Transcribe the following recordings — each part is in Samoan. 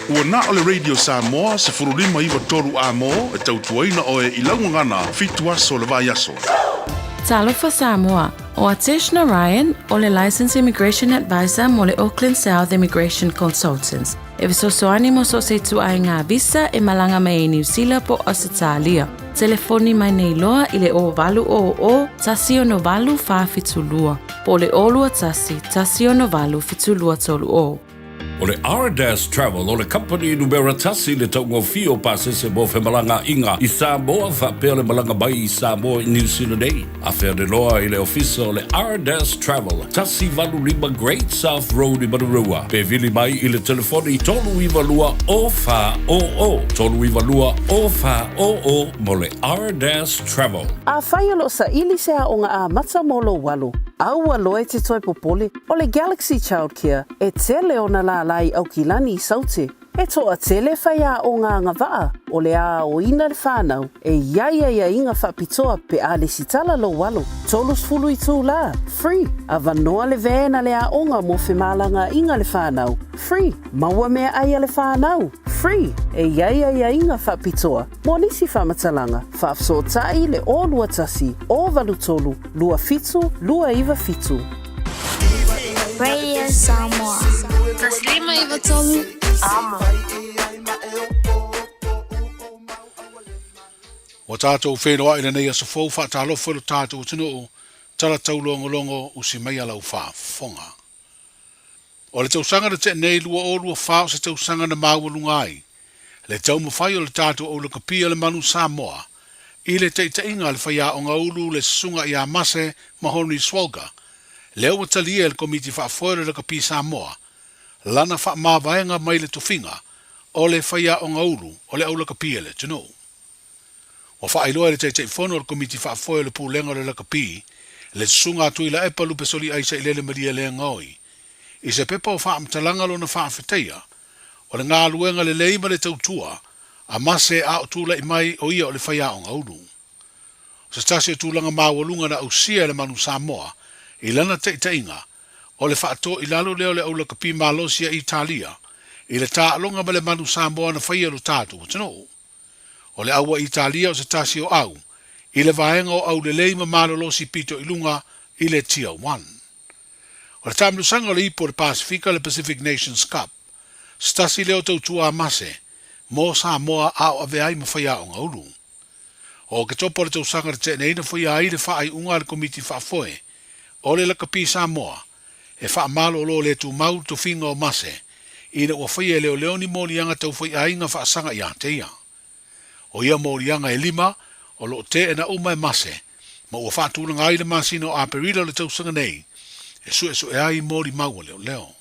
Ua na o le Radio Samoa 1593 amo e tautuaina oe i laugagana fitu aso le vaiaso. Talofa Samoa, o Atesh Narayan o le Licensed Immigration Advisor mo le Auckland South Immigration Consultants. E fesoasoani mo so o se ituaiga visa e malaga mai ai Niu Sila po o Ausetalia. Telefoni mai nei loa i le 0800 168 472 po o le 021 168 7230. O le Ardas Travel o le kamupani numera tasi i le taugofie o pasese mo femalagaaiga i Samoa faapea le malaga mai i Samoa i Niu Sila nei. Afea le loa i le ofisa o le Ardas Travel, 185 Great South Road i Manurewa, pe vili mai i le telefoni 392 0400, 392 0400 mo le Ardas Travel. Afai o lo o saili se aoga amata mo lou alo, aua loa e te toe popole, O le Galaxy Childcare, e tele ona lālā i Aukilani i Saute. E toatele faiaoga agavaa o le aoina le whanau e i ai aiaiga faapitoa pe a lesitala lou alo. 30 itulā, free, avanoa le van a le aoga mo femalagaaiga le whanau, free, maua meaai a le whanau, free, e i ai aiaiga faapitoa mo nisi faamatalaga, faafesootai le 021 083 27 297. Radio Samoa. Taslima Ivatolu, Amo. Ua tātou whenua i lenei aso fou whaatalofa i lo tātou atunuu, tala taulongolongo usi mai a lau whaafonga. O le tausaga na tea nei 2024 o se tausaga na maualuga ai le taumafai o le tatou aulakapi a le Manu Samoa i le taitaiga a le faiaoga ulu le Susuga ia Mase Mahonri Swalga, lea ua talia e le Komiti Faafoe o le Lakapi Samoa lana faamavaega mai le tofiga o le faiaoga ulu o le aulakapi a le atunuu. Ua faailoa e le Taitaifono o le Komiti Faafoe o le Pulega o le Lakapi, le Susuga a Tuilaepa Lupesoliai Sailele Malielegaoi, i se pepa o faamatalaga lona faafetaia, o le galuega lelei ma le tautua a Mase a o tulai mai o ia o le faiaoga ulu. O se tasi o tulaga maualuga na ausia e le Manu Samoa i lana taitaiga, o le faatō i lalo lea o le aulakapi malosi a Italia i le taaloga ma le Manu Samoa na faia i lo tatou atunuu. O le aua Italia o se tasi o au i le vaega o aulelei ma malolosi pito i luga i le Tier One. O le taamilosaga o le Ipu o le Pasefika le Pacific Nations Cup, se tasi lea o tautua a Mase mo Samoa a o avea ai ma faiaoga ulu. O Oketopa o le tausaga na tea nei na faia ai le faaiuga a le Komiti Faafoe o le Lakapi Samoa e faamalolo le tumau le tofiga o Mase ina ua faia e leoleo ni moliaga tau faiaiga faasaga ia te ia. O ia moliaga e lima o lo o teena uma e Mase ma ua faatulaga ai le masina o Aperila o le tausaga nei e suesue ai molimau a leoleo.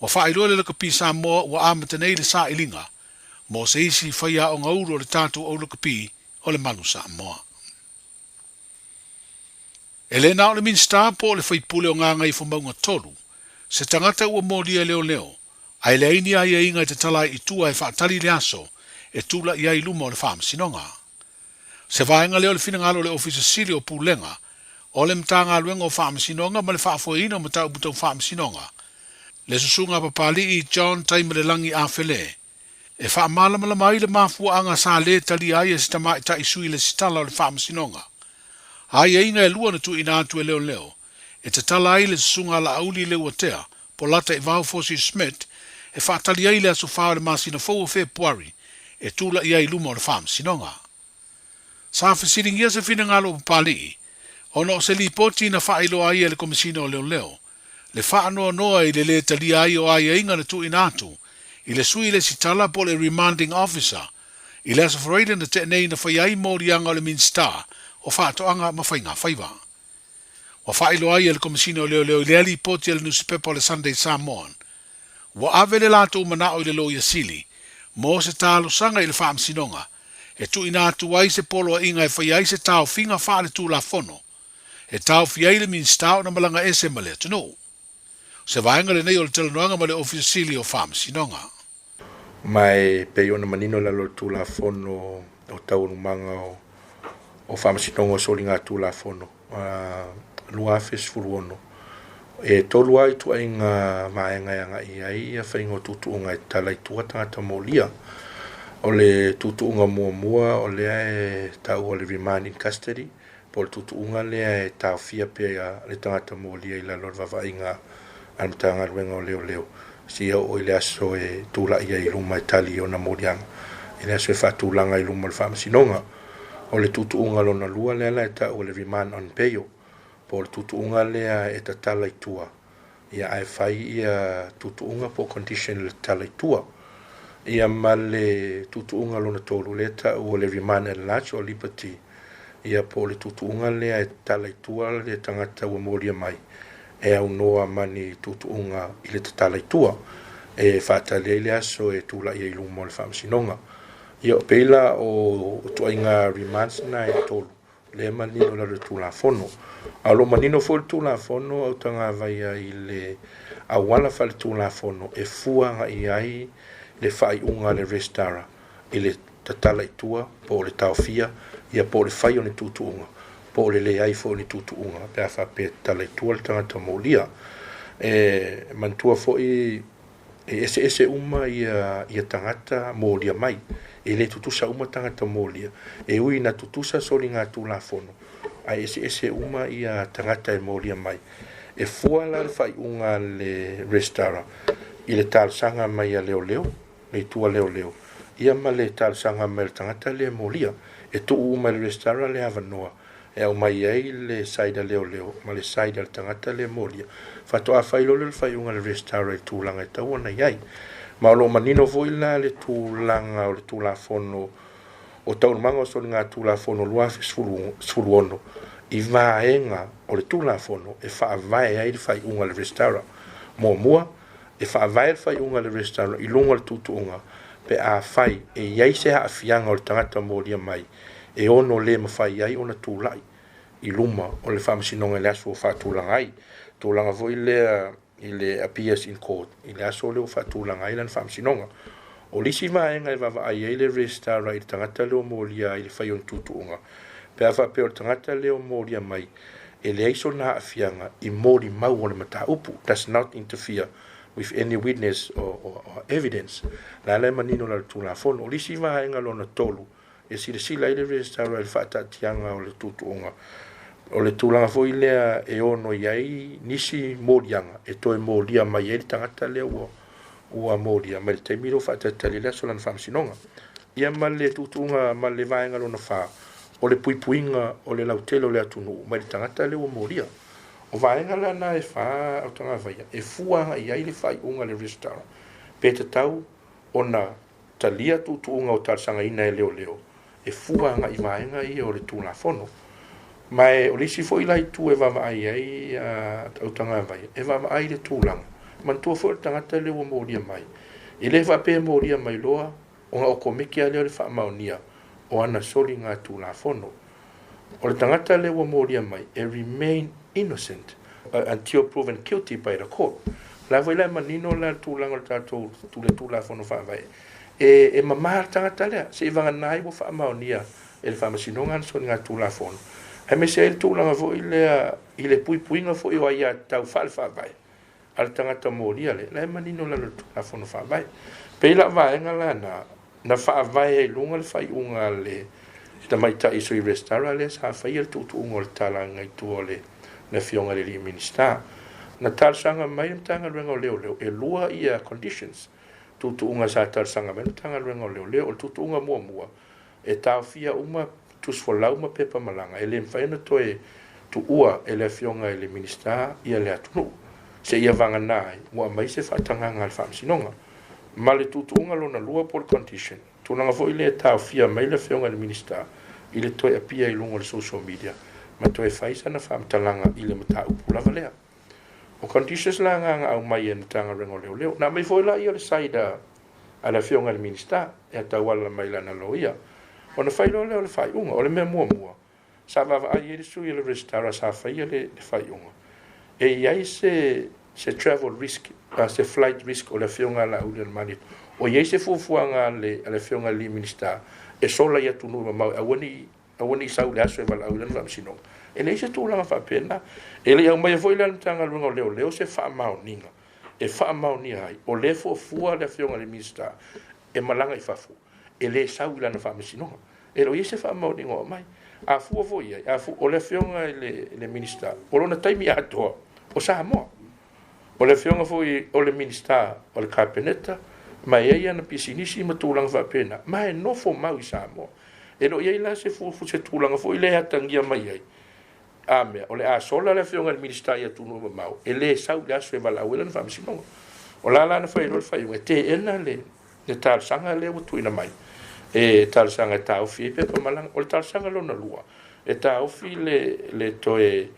Ua faailoa le Lakapi Samoa ua amata nei le sailiga mo se isi faiaoga ulu o le tatou au lakapi o le Manu Samoa. E le na o le Minisita po o le Faipule o Gagaifomauga 3 se tagata ua molia e leoleo ae leai ni aiaiga e tatala ai i tua e faatali le aso e tula'i ai i luma o le Faamasinoga. Se vaega lea o le finagalo o le Ofisa Sili o Pulega o le Matagaluega o Faamasinoga ma le Faafoeina o Mataupu Tau Faamasinoga, le Susuga a Papali'i John Taimalelagi Afele, e faamalamalama ai le mafuaaga sa lē talia ai e se tamaitai sui lesitala o le Faamasinoga. Aiaiga e lua na tuuina atu e leoleo e tatala ai le Susuga a Laauli Leuatea po Lataivao Fosi Smith e faatali ai le aso 4 o le masina fou o Fepuari e tula'i ai i luma o le Faamasinoga. Sa fesiligia se finagalo o Papali'i ona o se lipoti na faailoa ai e le Komesina o Leoleo le faanoanoa i le lē talia ai o aiaiga na tuuina atu i le sui lesitala po o le Remanding Officer i le Aso Faraile na tea nei na faia ai moliaga o le Minisita o Faatoaga ma Faiga Faiva. Ua faailoa ai e le Komesina o Leoleo i lea lipoti a le nusipepa o le Sunday Samoan. Ua ave le latou manao i le Loia Sili mo se talosaga i le Faamasinoga e tuuina atu ai se poloaiga e faia ai se taofiga faale-tulafono e taofi ai le Minisita ona malaga ese ma le atunuu. O se vaega lenei o le talanoaga ma le Ofisa Sili o Faamasinoga. Ma e pei ona manino i lalo o le Tulafono o Taualumaga o Faamasinoga o Soligatulafono 2016, e tolu lava ituaiga vaega e agai i ai ia faiga o tuutuuga e tatala i tua tagata molia. O le tuutuuga muamua o lea e taua o le remand in custody, po o le tuutuuga lea e taofia pea le tagata molia i lalo o le vaavaaiga a le Matagaluega o Leoleo seia oo i le aso e tulai ai i luma e tali i ona moliaga, i le aso e faatulaga i luma o le Faamasinoga. O le tuutuuga lona lua lea la e tau o le remand on bail, po o le tuutuuga lea e tatala i tua, ia ae fai ia tuutuuga po o condition i le tatala i tua. Ia ma le tuutuuga lona tolu lea e tau o le remand at large or liberty, ia po o le tuutuuga lea e tatala i tua le tagata ua molia mai e aunoa ma ni tuutuuga i le tatala i tua e faatali ai le aso e tulai ai i luma o le Faamasinoga. Ia pei la o ituaiga remands na e tolu lea e manino i lalo o le Tulafono. A o lo o manino foi le Tulafono a utagavaia i le auala faale-Tulafono e fua agai ai le faaiuga a le Resitara i le tatala i tua po o le taofia ia po o le fai o ni tuutuuga po o le leai foi o ni tuutuuga pe a faapea e tatala i tua le tagata molia. E manatua foi e eseese uma ia ia tagata molia mai. E le tutusa uma tagata molia. E ui ina tutusa soligatulafono, ae eseese uma ia tagata e molia mai. E fua la le faaiuga a le Resitara i le talosaga mai a leoleo, le itu a leoleo, ia ma le talosaga mai a le tagata lea e molia. E tuu uma e le Resitara le avanoa e aumai ai le side a leoleo ma le side a le tagata lea e molia, faatoa fai loa lea o le faaiuga a le Resitara i le tulaga e tatau ona i ai. Ma o lo o manino foi la le tulaga o le Tulafono o Taualumaga o Soligatulafono 2016 i vaega o le Tulafono e faavae ai le faaiuga a le Resitara. Muamua, e faavae le faaiuga a le Resitara i luga o le tuutuuga pe afai e i ai se aafiaga o le tagata molia mai e ono le mafai ai ona tulai i luma o le Faamasinoga i le aso ua faatulaga ai, tulaga foi lea i le appears in court i le aso lea ua faatulaga ai lana faamasinoga. O le isi vaega e vaavaai ai le Resitara i le tagata lea ua molia ai i le fai o ni tuutuuga, pe a faapea o le tagata lea ua molia mai e leai sona aafiaga i molimau o le mataupu, does not interfere with any witness or, or, or evidence. La la e manino la le Tulafono. O le isi vaega lona tolu, e silasila ai le Resitara i le faataatiaga o le tuutuuga, o le tulaga foi lea e ono i ai nisi moliaga e toe molia mai ai le tagata lea ua ua molia mai le taimi lea ua faatalitali ai le aso o lana faamasinoga. Ia ma le tuutuuga ma le vaega lona fa, o le puipuiga o le lautele o le atunuu mai le tagata lea ua molia. O vaega la na e fa autagavaia e fua agai ai le faaiuga a le Resitara pe tatau ona talia tuutuuga o talosagaina e leoleo e fua agai i vaega ia o le Tulafono. Ma e o le isi foi la itu e vaavaai ai a autagavaia, e vaavaai i le tulaga. Manatua foi o le tagata lea ua molia mai, e le faapea e molia mai loa ona okomeki lava lea o le faamaonia o ana soligatulafono. O le tagata lea ua molia mai e remain innocent until proven guilty by the court. O la foi la e manino la le tulaga o le tatou le Tulafono Faavae, e, e mama le tagata lea, seivagana ai ua faamaonia e le Faamasinoga ana soligatulafono, aemaise ai le tulaga foi lea i le puipuiga foi o aiatatau faale-faavae a le tagata molia lea, la e manino i lalo o le Tulafono Faavae. E pei la o vaega la na, na faavae ai i luga le faaiuga a le tamaitai Sui Resitara lea sa faia le tuutuuga o le tala i tua o le Afioga i le alii Minisita. Na talosaga mai le Matagaluega o Leoleo, e lua ia conditions, tuutuuga sa talosaga mai le Matagaluega o Leoleo. O le tuutuuga muamua, e taofia uma tusi folau ma pepa malaga, e le mafai ona toe tuua e le Afioga i le Minisita ia le atunuu, seia vagana ai ua aumai se faatagaga a le Faamasinoga. Ma le tuutuuga lona lua po o le condition, tulaga foi lea e taofia mai le Afioga i le Minisita i le toe appear i luga o le social media ma toe fai sana faamatalaga i le mataupu lava lea. O conditions la na na aumai e le Matagaluega o Leoleo. Na aumai foi laia o le side a a le Afioga i le Minisita e tauala mai lana loia. Ona fai loa lea o le faaiuga. O le mea muamua, sa vaavaai i ai le sui o le Resitara sa faia le faaiuga, e i ai se se travel risk, se flight risk o le Afioga ia Laaulialemalietoa. O i ai se fuafuaga a le a le Afioga i le Minisita e sola i atunuu mamao e aua ne i aua ne i sau i le aso e valaau i lana faamasinoga. E leai se tulaga faapena. E le i aumaia foi la e le Matagaluega o Leoleo se faamaoniga e faamaonia ai o lea e fuafua le Afioga i le Minisita e malaga i fafo e le sau i lana faamasinoga. E le o i ai se faamaoniga o aumai. A fua foi i ai, a fu, o le Afioga i le, le Minisita, o lona taimi atoa o Samoa. O le Afioga foi o le Minisita o le Kapeneta, ma e i ai ana pisinisi ma tulaga faapena, ma e nofo mau i Samoa. E le o i ai la se fuafu, se tulaga foi lea e atagia mai ai, a mea, o le a sola le Afioga i le Minisita i atunuu mamao, e le sau i le aso e valaau ai lana faamasinoga. O la la na fai ai loa le faaiuga, e teena le, le talosaga lea ua tuuina mai, e talosaga e taofi ai pepa malaga. O le talosaga lona lua, e taofi le, le toe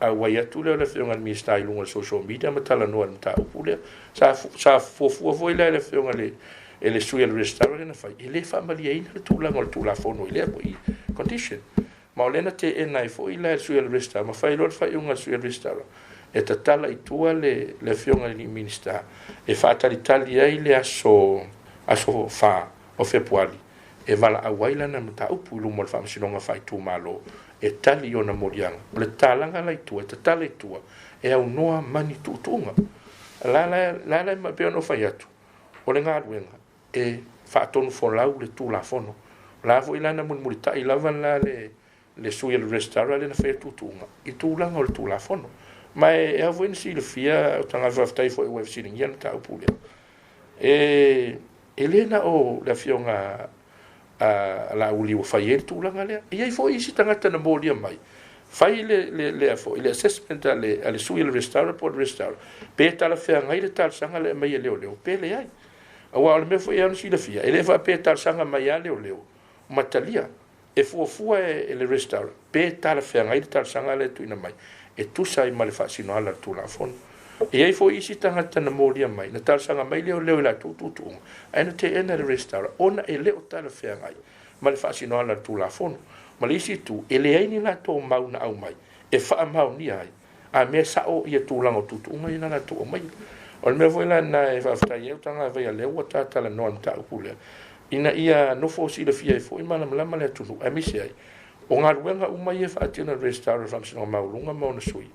auai atu lea o le Afioga i le Minisita i luga o le social media ma talanoa i le mataupu lea. Sa, sa fuafua foi la e le Afioga i le, e le sui o le Resitala lea na fai, e le faamalieina le tulaga o le Tulafono i lea foi condition. Ma o lea na teena ai foi la e le sui o le Resitala, ma fai loa le faaiuga a le sui o le Resitala, e tatala i tua le, le Afioga i le Minisita e faatalitali ai le aso, aso 4 o Fepuari e valaau ai lana mataupu i luma o le Faamasinoga Faaitumalo e tali i ona moliaga. O le tatalaga la i tua, e tatala i tua e aunoa ma ni tuutuuga. La la la la e pei ona ou fai atu, o le galuega e faatonufolau le Tulafono. O la foi la na mulimulitai lava la le le sui o le Resitala lea na faia tuutuuga i tulaga o le Tulafono. Ma e ao foi ona silafia, o tagata faafetai foi ua e fesiligia le mataupu lea. E, e le na o le afioga a Laauli ua fai ai le tulaga lea. E i ai foi isi tagata na molia mai, fai le, le, le, foi, le assessment a le, a le sui o le Resitala po o le Resitala, pe talafeagai le talosaga lea e aumai e leoleo, pe leai. Aua o le mea foi e ao ona silafia, e le faapea e talosaga mai lava leoleo ma talia. E fuafua e le Resitala pe talafeagai le talosaga lea e tuuina mai e tusa ai ma le faasinoala a le Tulafono. E i ai foi isi tagata na molia mai, na talosaga mai leoleo i latou tuutuuga, ae na teena e le Resitala ona e le o talafeagai ma le faasinoala a le Tulafono. Ma le isi itu, e leai ni latou mau na aumai e faamaonia ai a mea sao ia tulaga o tuutuuga ia na latou aumaia. O le mea foi la lena e faafetai ai au tagata lea ua ta talanoa i le mataupu lea, ina ia nofo silafia ai foi malamalama le atunuu, aemaise ai o galuega uma ia e faatino e le Resitala o le Faamasinoga Maualuga ma ona sui,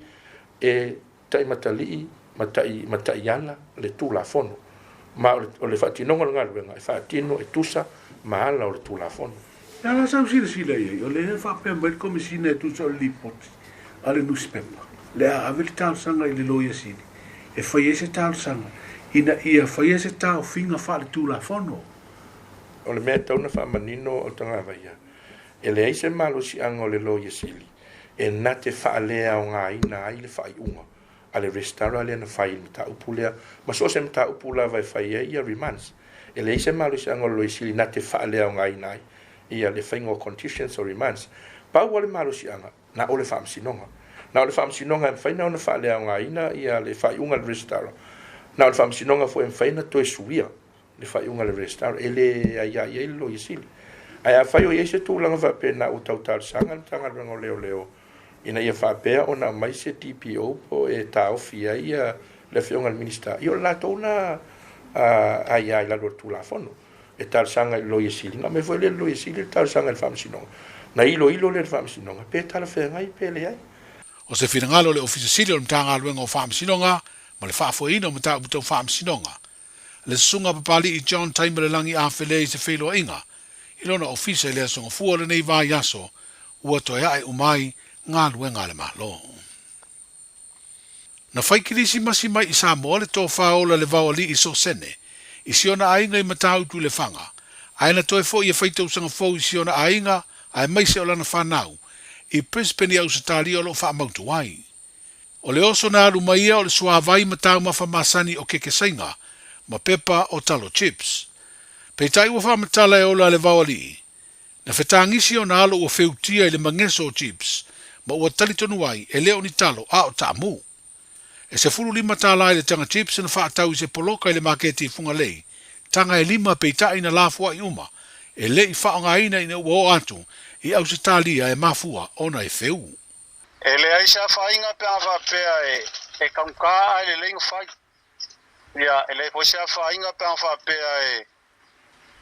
e taimatalii ma tai ma taiala le Tulafono. Ma o le faatinoga o le galuega e faatino e tusa ma ala o le Tulafono. E ala sau silasila i ai, o lea e faapea mai le Komesina e tusa o le lipoti a le nusipepa, le a ave le talosaga i le Loia Sili e fai ai se talosaga ina ia faia se taofiga faaletulafono. O le mea e tatau ona faamanino o le tagavaia, e leai se malosiaga o le Loia Sili e na te faaleaogaina ai le faaiuga a le Resitala lea na fai i le mataupu lea, ma so o se mataupu lava e fai ai ia remands. E leai se malosiaga o le Loia Sili na te faaleaogaina ai ia le faiga o conditions o remands. Pau lava le malosiaga, na o le Faamasinoga. Na o le Faamasinoga e mafai ona faaleaogaina ia le faaiuga a le Resitala. Na o le Faamasinoga foi e mafai ona toe suia le faaiuga a le Resitala. E le aia i ai le Loia Sili. Ae afai o i ai se tulaga faapena ua tau talosaga le Matagaluega o Leoleo ina ia faapea ona aumai se DPO po e taofi ai ia le Afioga i le Minisita, ia o le latou lena aia i lalo o le Tulafono e talosaga i le Loia Sili. Na aumai foi lea e le Loia Sili le talosaga i le Faamasinoga, na iloilo lea e le Faamasinoga pe talafeagai pe leai. O se finagalo o le Ofisa Sili o le Matagaluega o Faamasinoga ma le Faafoeina o Mataupu Tau Faamasinoga, le Susuga Papali'i John Taimalelagi Afelei i se feiloaiga i lona ofisa i le Aso Gafua o lenei vaiaso ua toe ae uma ai galuega a le Malo. Na fai Kerisimasi mai i Samoa le tofa ola le Vaoalii Sosene i si ona aiga i Matautu i Lefaga, ae na toe foi e fai tausaga fou i si ona aiga aemaise o lana fanau i Brisbane i Ausetalia o lo o faamautu ai. O le oso na alu mai ia o le suavai ma taumafa masani o kekesaiga ma pepa o talo chips. Peitai ua faamatala e ola le Vaoalii, na fetagisi ona alo ua feutia i le mageso o chips ma ua talitonu ai e le o ni talo a o taamu. E 15 tālā i le taga chips na faatau i se poloka i le maketi i Fugalei, taga e lima peitai na lafoai uma, e le i faaaogaina ina ua oo atu i Ausetalia e mafua ona e feū. E leai se afaina pe a faapea e taugata ae lelei ona fai. Ia, e leai foi se afaina pe a faapea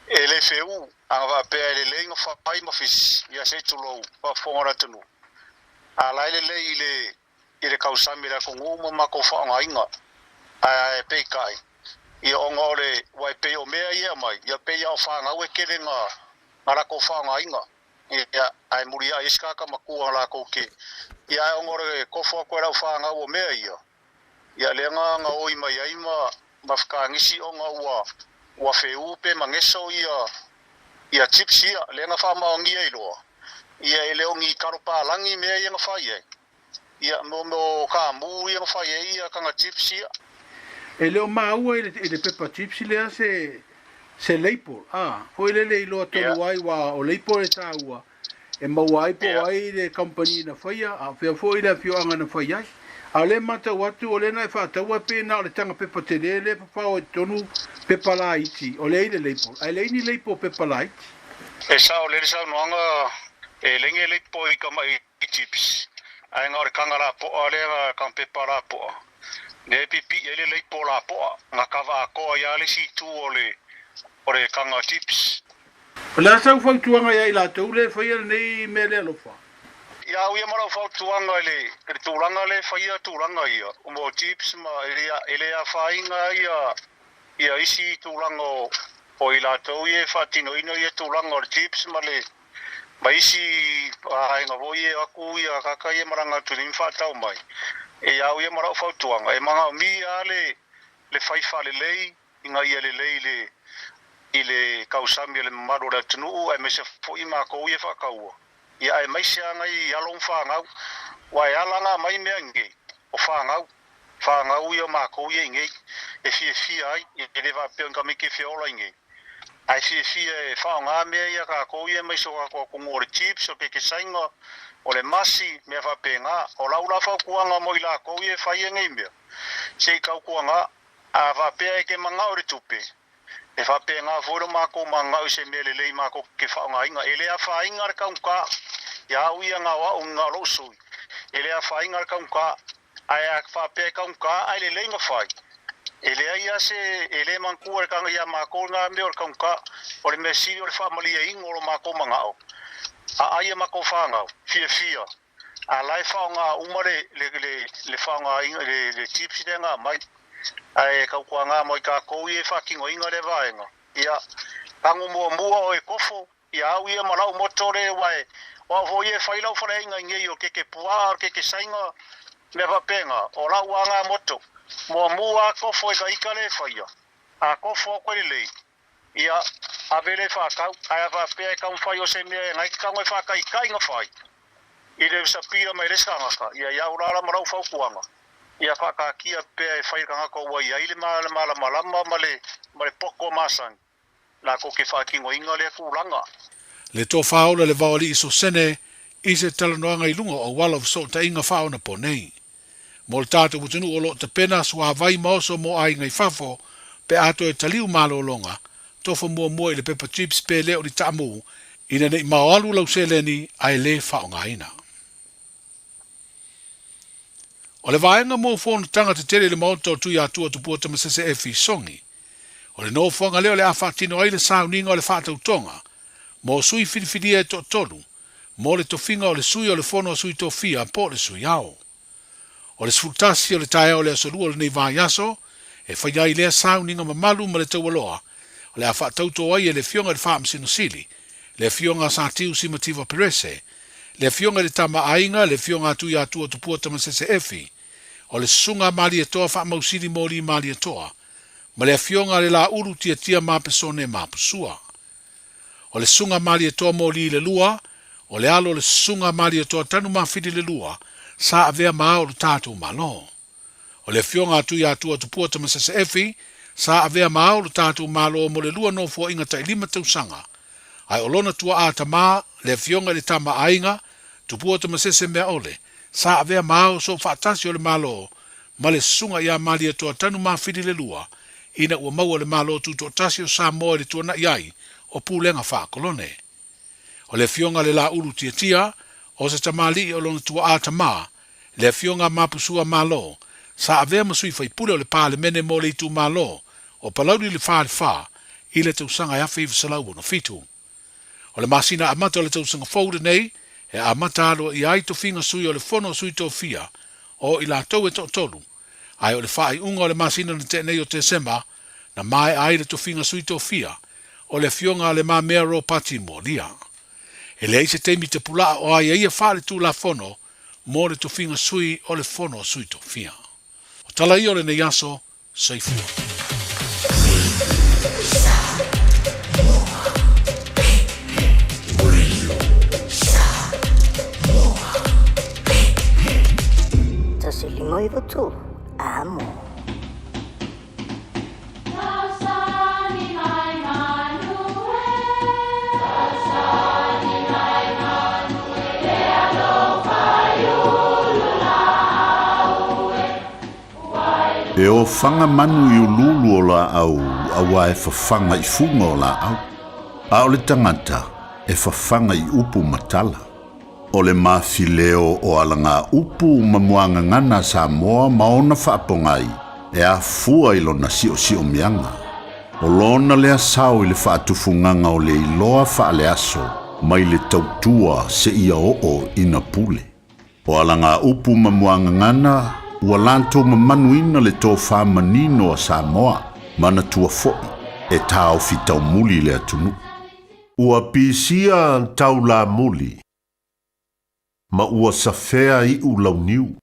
e le feū, ana faapea e lelei ona fai ma fisi, ia se i tulou, faafofoga le atunuu. A la e lelei i le i le tausami i le atunuu ma matou faaaogaina. Ae peitai, ia ona o le, ua e pei o mea ia e aumai, ia pei lava o fanau e tele na latou faaaogaina. Ia, ae muliai ai se tagata matua latou te, ia ae ona o le tofo atu e lau fanau o mea ia, ia lea na gaoi mai ai ma ma fakaanisi ona ua ua feū pe mageso ia ia chips ia, lea na faamaonia ai loa, ia e le o ni kalo palagi mea ia na fai ai. Ia, mo mo kamu ia na fai ai ia kanga chips ia. E le o maua i le, i le pepa chips lea se, se label, a, foi lele iloa tonu ai, ua o label e taua, e maua ai po o ai le kamupani na faia, a o fea foi le afioaga na fai ai. A o lea e matau atu, o lea na e faataua pei na o le taga pepa tele lea e fafao ai i totonu pepa laiti, o lea e i le label, ae leai ni label pepa laiti. E sao lelei le saunoaga, e leai ni label i tamai chips, ae na o le taga lapoa lea, taga pepa lapoa, lea e pipii ai le label lapoa, na kava atoa ai lava le isi itu o le taga chips. O le a sau fautuaga ia i latou le faia lenei mea le alofa? Ia au ia ma lau fautuaga i le tulaga lea e faia tulaga ia mo chips ma e le afaina ia ia isi tulaga o i latou ia e faatinoina ia tulaga o le chips ma le ma isi vaega foi ia e o atu ia tagata ia e malaga atu nei ma faatau mai. Ia au ia ma lau fautuaga e manaomia lava le fai faalelei ina ia lelei le i le tausami a le mamalu o le atunuu aemaise foi matou ia e faataua, ia aemaise lava nai alo ma fanau, aua e ala ona aumai mea nei, o fanau, fanau ia o matou ia i nei e fiafia ai, e le faapea o ni tamaiti e fia ola i nei, ae fiafia e faaaoga mea ia a tatou ia aemaise o tatou atunuu o le chips, o le kekesaina, o le masi, mea faapena. O lau la fautuaga mo i latou ia e faia nei mea, se i tautuana A faapea e te manao i le tupe, e faapena foi lo matou manao i se mea lelei matou te faaaogaina. E le afaina le taugata ia au ia na o au na o lou sui, e le afaina le taugata. Ae a faapea e taugata ae lelei na fai, e leai a se, e le manatua le ia matou lena mea o le taugata. O le mea sili o le faamalieina o lo matou manao, a ai a matou fanau, fiafia. A la e faaaoga uma le le le le faaaogaina le le chips lea na aumai. Ae tautuana mai tatou ia e faatinoina lea vaega. Ia, tago muamua oe kofo, ia au ia ma lau moto le aua e o au foi ia e fai lau faleaiga i nei o keke puaa o keke saina mea faapena, o lau lava na moto. Muamua a kofo e ka ika le e faia, a kofo atu e lelei, Ia, ave le whākau, ae a faapea e taumafai o se mea e ngai te tago e whātaitai nga whai i le usapia mai le isi tangata, ia i au lala ma lau fautuaga, ia whakaakia pea e whai tangata ua i ai le malamalama ma le ma le poto masani, la ko ke whakinoinga lea tulaga. Le tofa ola le vaoalii Sosene i se talanoaga i luga o auala o fesootaiga faaonaponei. Mo le tatou atunuu o lo o tapena suavai ma oso mo aiga i fafo pe a toe taliu malologa, tofo muamua i le pepa chips pe le o ni taamu ina nei maoalu lau seleni ae le faaaogaina. O le vaega mo fonotaga tetele i le Maota o Tuiatua Tupua Tamasese Effie Songi. O le nofoaga lea o le a faatino ai le sauniga o le faatautoga mo sui filifilia e toatolu mo le tofiga o le Sui o le Fono a Sui Tofia po o le Sui Ao. O le 11 o le taeao o le aso Lua o lenei vaiaso, e faia ai lea sauniga mamalu ma le taualoa o le a faatauto ai e le Afioga i le Faamasino Sili, le Afioga a Satiu Simativa Perese, le Afioga i le Tama a Aiga, le Afioga a Tuiatua Tupua Tamasese Efi, o le Susuga a Malietoa Faamausili Moli Malietoa, ma le Afioga a le Laulu Tiatia Mapesone Mapusua. O le Susuga Malietoa Moli le lua, o le alo o le Susuga Malietoa Tanumafili le lua, sa avea ma ao o lo tatou Malo. O le Afioga a Tuiatua Tupua Tamasese Efi, sa avea ma ao o lo tatou Malo mo le lua nofoaiga tailima tausaga. Ae o lona tuaa tama, le Afioga i le Tama a Aiga, Tupua Tamasese Meaole, sa avea ma ao soofaatasi o le Malo ma le Susuga ia Malietoa Tanumafili le II ina ua maua le Malo Tutoatasi o Samoa i le tuanai ai o pulega faakolone. O le Afioga le Laulu Tiatia, o se tamalii o lona tuaa tamā, le Afioga a Mapusua Malo, sa avea ma sui faipule o le Palemene mo le itumalo o Palauli le Fa le Fa i le tausaga e 1967. O le masina amata o le tausaga fou lenei e amata aloaia ai tofiga sui o le Fono a Sui Tofia o i latou e toatolu, ae o le faaiuga o le masina na tea nei o Tesema na maea ai le tofiga sui tofia o le Afioga a Le Mamea Ropati Molia. E leai se taimi tapulaa o aiaia faaletulafono mo le tofiga sui o le Fono a Sui Tofia. O tala ia o lenei aso, soifua. Tasi lima iwa tolu, amo. E ofaga manu i uluulu o laau auā e fafaga i fuga o laau, a o le tagata e fafaga i upu ma tala. O le mafileo o alagaupu ma muagagana a Samoa ma ona faapogai e afua i lona siosiomiaga. O lona lea sao i le faatufugaga o le iloa faaleaso mai le tautua seia oo ina pule. O alagaupu ma muagagana ua latou mamanuina le tofa manino a Samoa, manatua foi e taofi taumuli le atunuu. Ua pisia taulamuli ma ua safea iu launiu.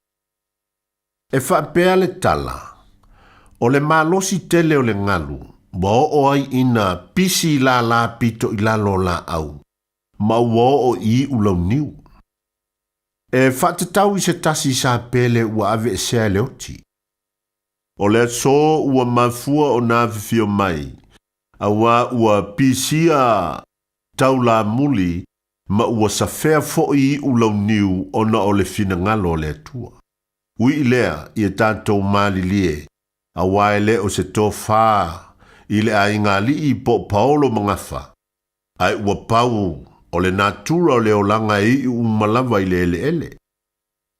E faapea le tala, O le malosi tele o le galu, ua oo ai ina pisi lālā pito i lalo o laau, ma ua oo i iu launiu. E faatatau i se tasi sapele ua aveesea e le oti. O le aso ua mafua ona afifio mai, auā ua pisia taulamuli ma ua safea foi iu launiu ona o le finagalo o le Atua. Ui i lea, ia tatou malilie, auā e le o se tofā i le aigālii po o paolo ma gafa, ae ua pau o le natura o le olaga e iu uma lava i le eleele.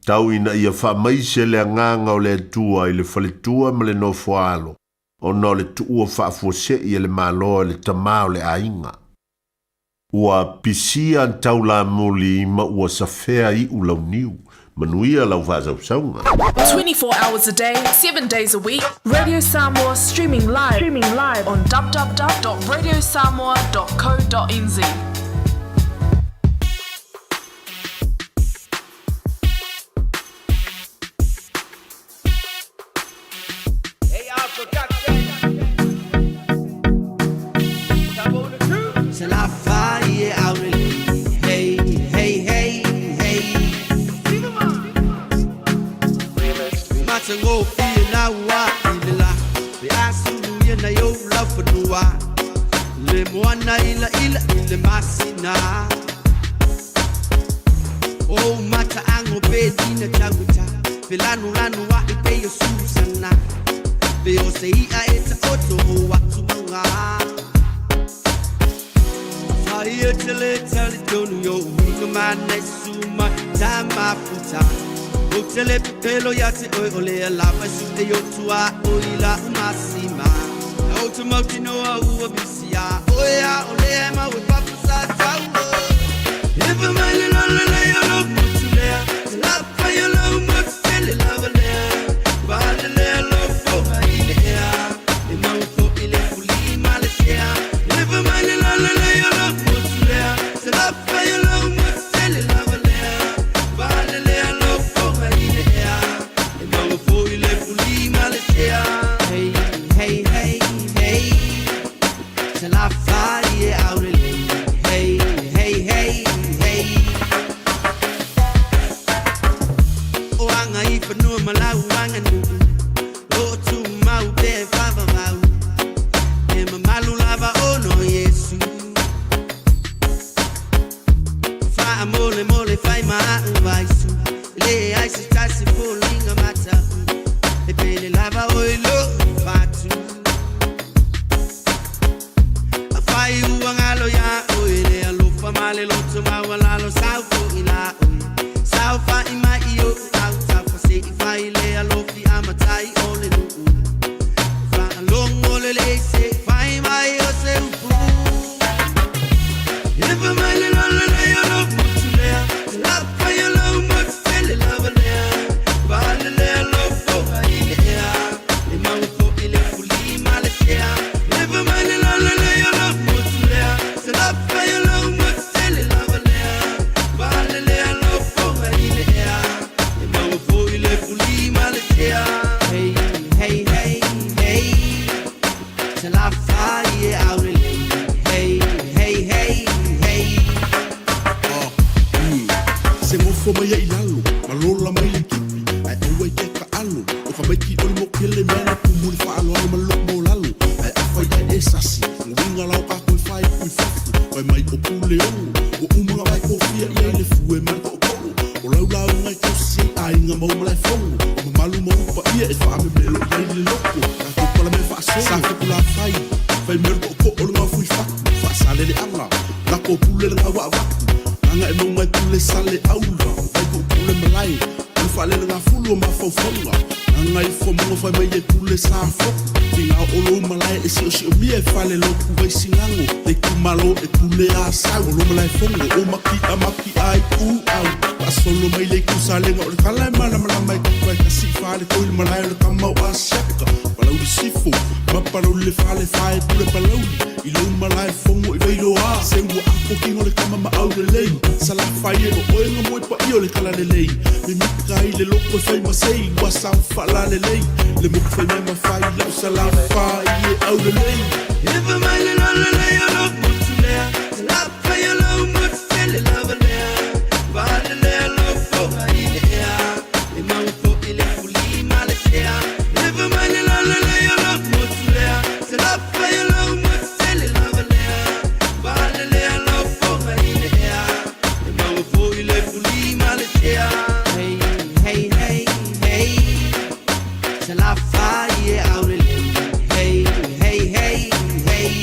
Tau ina ia faamaise le Agaga o le Atua i le faletua ma le nofoaalo, ona o le tuua faafuasei e le Malo e le tamā o le aiga. Ua pisia taulamuli ma ua safea iu launiu. Manuia lau faasausauga. 24 hours a day, 7 days a week, Radio Samoa streaming live, streaming live on www.radiosamoa.co.nz. Se gofo mai ai i lalo, ma lola mai le kipi, ae aua i ke kaʻalo, o ka maiki ʻo le mokele mea na kumu le faaaloalo ma loko maulalo, ae afai ae e sasi, uiga la o kākou e faaiku i fafo, fai mai o Puleono, ua uma na vae kofia i ai le fue ma le toʻotoʻo, o lau lauga e tausi ai aiga ma Malaefono, o mamalu ma upa ia e faamemelo i ai le loko, tatou palamea faasolo, sa Fekulafai, fai mai o le toʻotoʻo o le gaofo i fatu, faasaleleaga, lako pule le gaua avatu, gaga e mauga e pule sale aula, vai tuu pule malae, o le faalele gafulu o mafaufauga, gaga ifo muga fai mai e pule sa foku, tiga o lou malae e siosiomia e fale lotu vai sigago, le itumalo e pule a sau, o lo Malaefono o maki'a maki'a ai ku au, faasolo mai le itu salega o le tala e malamalama e tupa e tasi i fale toi le malae o le tama o Asiata, Palauli Sifo ma Palauli le fale fae pule Palauli i lou malae fono i Vailoa se ua apo kino le tama ma aulelei Salafai e o oe nga moe paia o le talalelei Mimita ai le loko e fai ma sei ua sao faalalelei Le moku fai mea ma fai lau Salafai e aulelei Efa mai le lalelei o lou motu lea Salafai o lou motu tele lava lea Valelea lou foga i le ea E mau foi le fuli ma le sea Efa mai le lalelei o lou motu lea Salafai o lou motu tele lava lea Valelea lou foga i le ea E mau foi le fuli ma le sea Hey, hey, hey, hey Salafai e aulelei Hey, hey, hey, hey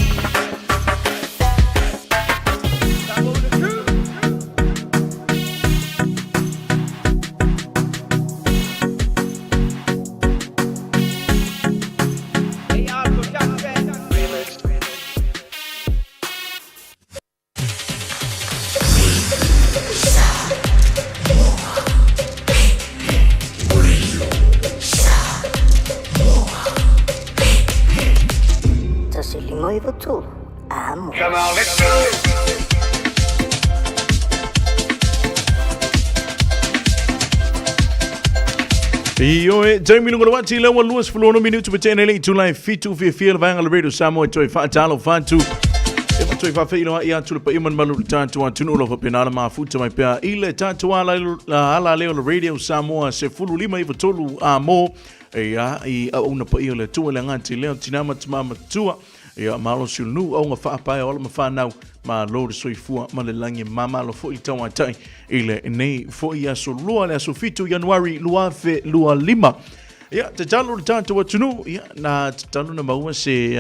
1 5 9 3, amo. Come on, let's go. Ioe, taimi lunga le wati le ua 26 minutu pa tene le itula e fitu fiafia le vaega le Radio Samoa e toe faatalofa atu. E ma toe faafeiloai atu le paia ma le malu o le tatou atunuu o lo o faapena le mafuta mai pea i le tatou ala, ala lea o le Radio Samoa 1593 a mo ia i auauna paia o le Atua le agati lea o tina ma tama matua ia malosi o le nuu auga faapae o alo ma fanau malo le soifua ma le lagi mamalo foi le tauatai i lenei foi aso lua le aso 7 Ianuari 2025. Ia, tatalo le tatou atunuu, ia, na tatalo na maua se,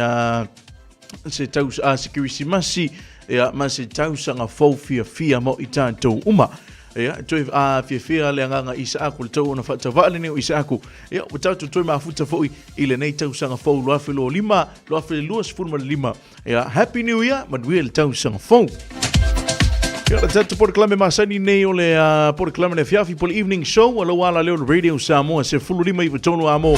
se tau, se Kerisimasi, ia, ma se tausaga fou fiafia mo i tatou uma. Ia, toe fiafia le agaga i Isaaku, le tau ona faatavaa lenei o Isaaku. Ia, ua tatou toe mafuta foi i lenei tausaga fou 2025, 2025. Ia, Happy New Year, manuia le tausaga fou. Ia, le tatou polokalame masani nei o le polokalame le afiafi po le evening show a lau ala leo le Radio Samoa 15 i tolu amo.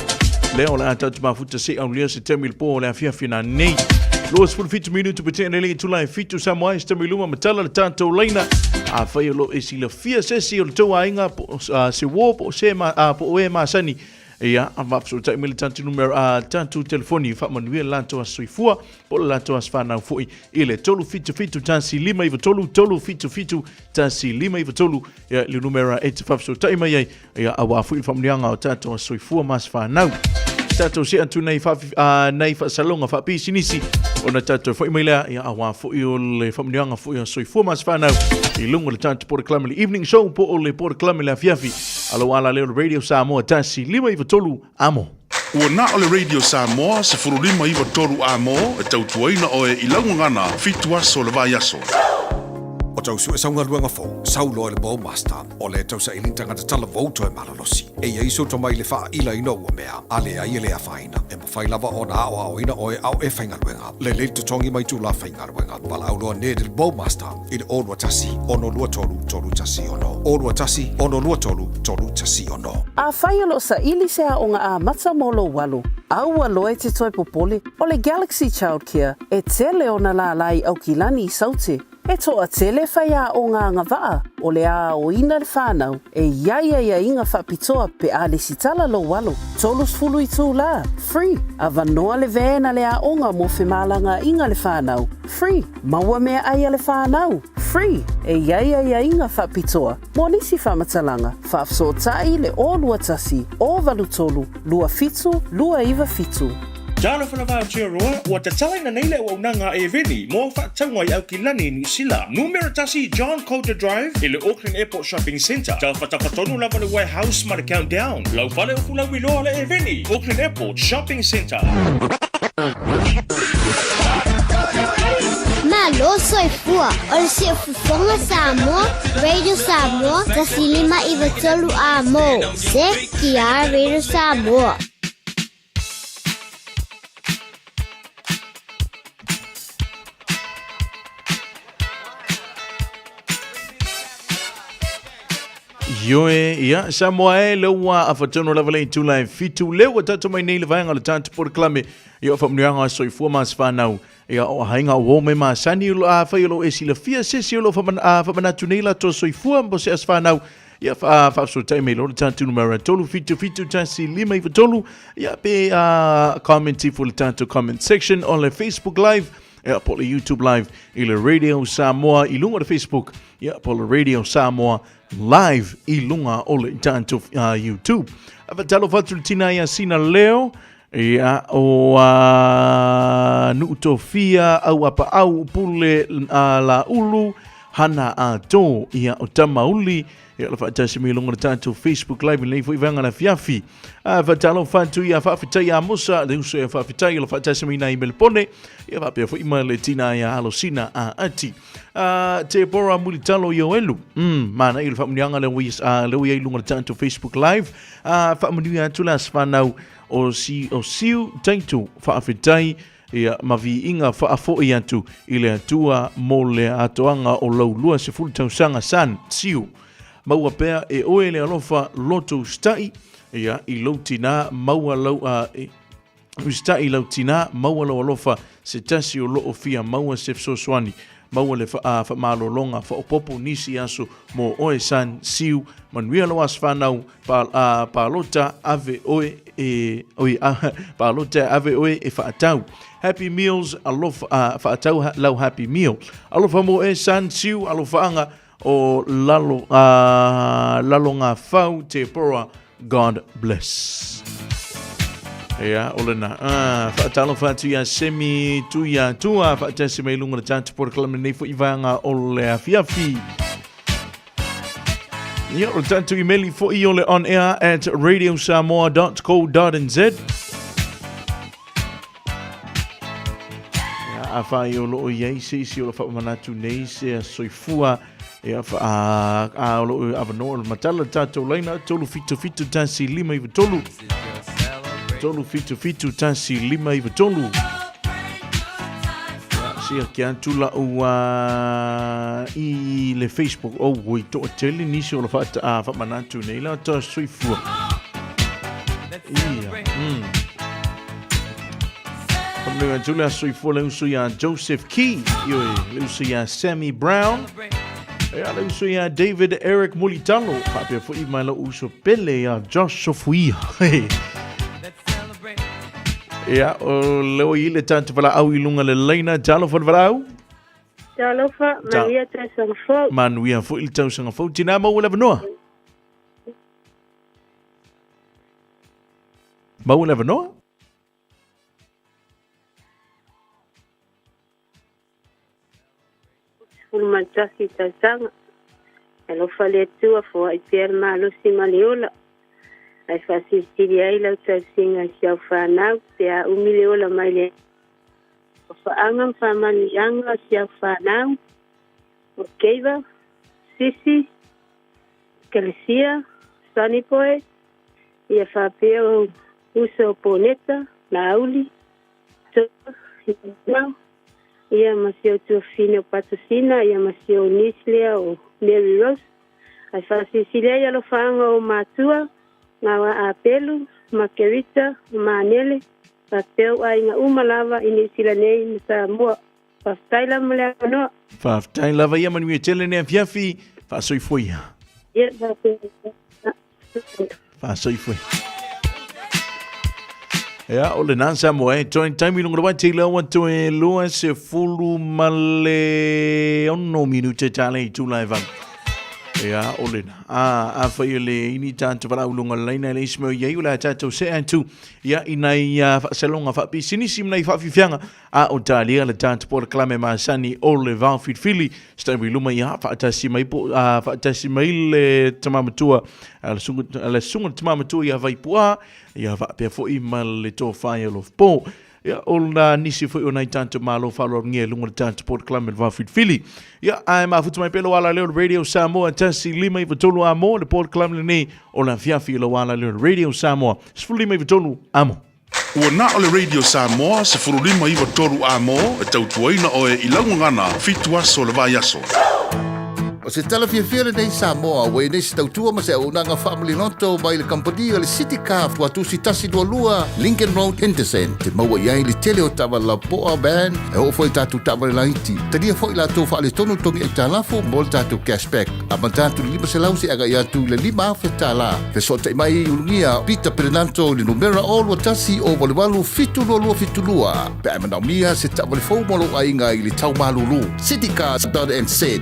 Lea o le a tatou mafuta se aulia se taimi le po o le afiafi na nei. 27 minutu pe tene le itula e fitu Samoa e se taimi luma matala le tatou laina. A whai o lo e silafia sesi o le tau aiga po, se wō po se ma, po o e masani. Ia, a faafesootai mai le tatou numera, a, tatou telefoni e faamanuia le latou aso soifua po o le latou aso fanau foi i le 377 1 593 377 1 593, ia, le numera e te faafesootai mai ai, ia, aua foi le faamanuiaga o tatou aso soifua ma aso fanau. Tatou see atu nei, faafi, nei faasaloga faapisinisi ona tatou foi mai lea, ia, aua foi o le faamanuiaga foi o soifua ma aso fanau i luga o le tatou polokalame le evening show po o le polokalame le afiafi a lou ala lea o le Radio Samoa 1 5 9 3 amo. Ua na o le Radio Samoa 15 9 3 amo e tautuaina oe i lau gagana fitu aso o le vaiaso. O tau sue saugaluega fou, sau loa i le Bowmaster, o lea e tausaili ni tagata talavou toe malolosi. E i ai sou tomai i le faailaina o ua mea, a leai e le afaina, e mafai lava ona aoaoina oe a o e faigaluega. Lelei le totogi ma itula faigaluega. Valaau loa Ned i le Bowmaster i le 021 623 316, 021 623 316. Afai o lo o saili se aoga amata mo lou alo, aua loa e te toe popole, o le Galaxy Childcare e tele ona lālā i Aukilani i Saute. E toatele faiaoga agavaa o le aoina le whanau e i ai aiaiga faapitoa pe a lesitala lou alo. 30 itulā, free, avanoa le van a le aoga mo femalagaaiga le whanau, free, maua meaai a le whanau, free, e i ai aiaiga faapitoa mo nisi faamatalaga, faafesootai le 021 083 27 297. Talofa lava Aotearoa, ua tatalaina nei le auaunaga a Airveni mo au faatauga i Aukilani i Niu Sila. Numera tasi John Coulter Drive i le Auckland Airport Shopping Centre. Tafatafa tonu lava le Warehouse ma le Countdown. Lau fale ufu lauiloa le Airveni, Auckland Airport Shopping Centre. Malo soifua, o le Siufofoga Samoa, Radio Samoa, 105 93 Amo, ZTR Radio Samoa. Ioe, ia, Samoa e, le ua afatonu lava le itula e fitu, le ua tatou mai nei le vaega o le tatou polokalame, ia o faamanuiaga o soifua ma se whanau, ia o haiga o me masani, a whai o lo e silafia, se se o lo whamanatu nei la to soifua mo se as whanau, ia faafesootai mai loa le tatou numera 3 7 7 1 5 9 3, ia pe comment ifo le tatou comment section o le Facebook Live, ia po o le YouTube Live i le Radio Samoa i luga o le Facebook, ia po o le Radio Samoa Live i luga o le tatou YouTube. Faatalofa atu le tina ia Sina Leo, ia o Nuutofia au apaau pule laulu hana ato, ia o Tamauli, ia o le faatasi mai luga o le tatou Facebook Live i lenei foi vaega le afiafi. Faatalofa atu ia faafetai ia Musa, le uso ia faafetai o le faatasi mai nai Melpone, ia faapea foi ma le tina ia Alosina a Ati. Te Bora Mulitalo i Oelu. Mana i le faamuniaga le ui le ui ai luga o le tatou Facebook Live. Faamanuia atu le aso whanau o si o siu taitu faafetai ia ma viiga faafoi atu i le Atua mo le atoaga o lau 20 tausaga san siu. Maua pea e oe le alofa loto usita'i ia i lou tinā maua lau usita'i lau tinā maua lou alofa se tasi o loo fia maua se fesoasoani maua le faamalologa faaopoopo nisi aso mo oe san siu manuia lou aso fanau pa, palota ave oe e oi palota ave oe e faatau Happy Meals alofa faatau lau Happy Meal alofa mo e san siu alofaaga o lalo lalo ngā fau te pora God bless. Ia, o lena. Faatalofa atu ia Semi Tuia Tua, faatasi mai lunga le tatou polokalame nei foi vaega o le afiafi. Ia, o le tatou email foi o le on air at radiosamoa.co.nz. Ia, a whai o loo iai se isi o lo whaamanatu nei se a soifua ia wha, a o loo awanoa o le matala tātou laina 3 7 7 1 5 9 3 3 7 7 1 5 9 3 Sia kia atu lau i le Facebook o ui toa tele nisi o la whaamanatu nei la tā soifua. Ia. Whakamau atu le aso i fua le uso iā Joseph Key, ioe, le uso iā Sammy Brown, ia le uso iā David Eric Mulitalo, faapea foi mai lau uso pele iā Josh Sofuia. Ia, o leo i le tātou valaau i lunga le laina, talofa le valaau. Talofa, manuia tausaga fou. Manuia foi le tausaga fou. Tina maua le avanoa. Maua le avanoa? 11 tausaga. Alofa le Atua, foai pea le malosi ma le ola. Ae faasilisili ai lau tausiga i si au fanau, pe a umi le ola mai le alofaaga ma faamanuiaga o si au fanau. O Keiva, Sisi, Kelesia, Sunnyboy, ia faapea ou uso o Poneta, Laauli, Toa, ia ma si ou tuafafine o Patusina, ia ma si ou niece lea o Mary Rose. Ae faasilisili ai alofaaga o ou matua, Gaoa Apelu, Makerita, o Manele, faapea ou aiga uma lava i Niu Sila nei ma Samoa. Faafetai lava mo le avanoa. Faafetai lava ia manuia tele nei afiafi. Faasoifua ia. Ia, faafetai. Faasoifua. Ia, o lena Samoa e toe taimi lunga le waiti le aua toe 26 minute tale i tula e valu. Ia, o lena. A, a fai o le ini tātou wala ulunga le laina e le isi mea o iai o le a tātou se atu. Ia, ina ia whaasalonga whaapisinisi mna i whaafifianga. A o talia le tātou polokalame masani o le vao filifili se taimi i luma ia faatasi mai po a faatasi mai le tama matua a le susuga a le susuga le tama matua ia Vaipu'a ia faapea foi ma le tofa ia Lofopo. Ia o na nisi foi o nai tātou malo faaaloalogia i luga o le tātou polokalame le vao filifili. Ia ae mafuta mai pea lou ala lea o le Radio Samoa 1 5 9 3 a mo le polokalame lenei o le afiafi i lou ala lea o le Radio Samoa 15 93 a mo. Ua na o le Radio Samoa 15 9 3 A mo e tautuaina oe i lau gagana 7 aso o le vaiaso. O se tala fiafia lenei Samoa ua i nei se tautua ma se auaunaga faamaliloto mai le kamupani o le City Car Tuatusi 122 Lincoln Road Henderson te maua i ai le tele o taavale lapoa van e oo foi i tatou taavale laiti. Talia foi latou faaletonu togi aitalafu mo le tatou cashback. Amata atu i le 500 seia agai atu i le 5,000 tala. Fesootai mai i ulugia Peter Perenanto i le numera 0 21 0 88 722 pe a e manaomia se taavale fou mo lou aiga i le tau malulu. Citycars.nz.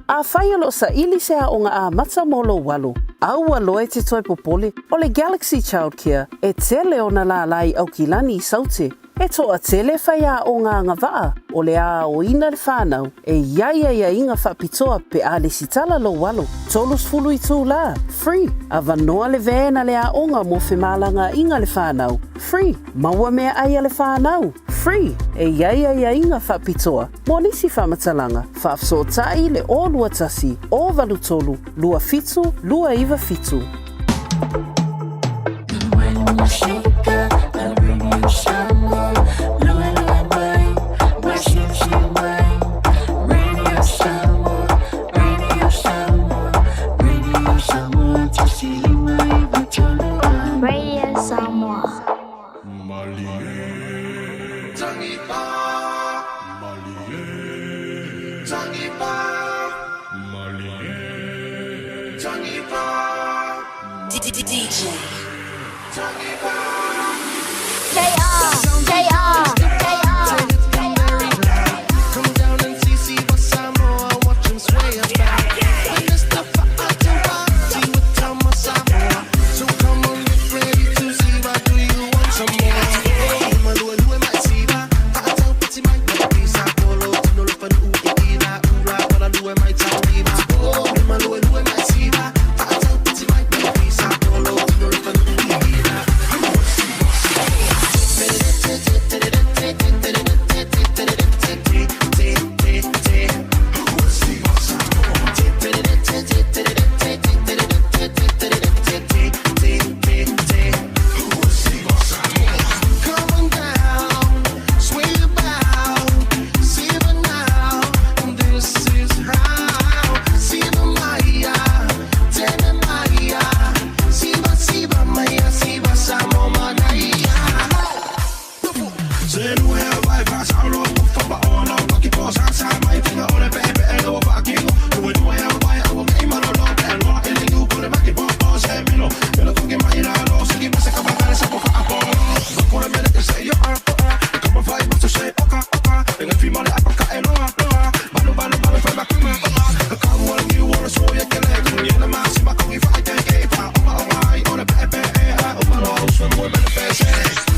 Afai o lo o saili se aoga amata mo lou alo, aua loa e te toe popole, o le Galaxy Childcare e tele ona lālā i Aukilani i Saute. E toatele faiaoga agavaa o le aoina le whanau e i ai aiaiga faapitoa pe a lesitala lou alo. 30 itulā, free, avanoa le van a le aoga mo femalagaaiga le whanau, free, maua meaai a le whanau, free, e i ai aiaiga faapitoa mo nisi faamatalaga, faafesootai le 0 21 0 8 3 2 7 2 9 7. Radio Samoa. DJ. JR, JR, JR. Come down and see, see what Samoa, watch 'em sway about. And it's the Fa'atauati with Tama Samoa. So come on, get ready to see what do you want some more? Oh, malue mai siva, fa'ataupati mai pisa polo, tino lo fanu i ila ula, wala lue mai tauiva. Oh, malue mai siva, fa'ataupati mai pisa polo, tino lo fanu i ila. Come on down, sway about, Siva now, and this is how. Siva Maya, Tene Maya, Siva Siva Maya, Siva Samo Manaya.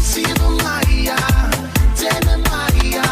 Siva Maya, Tene Maya,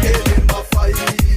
Ke mafai.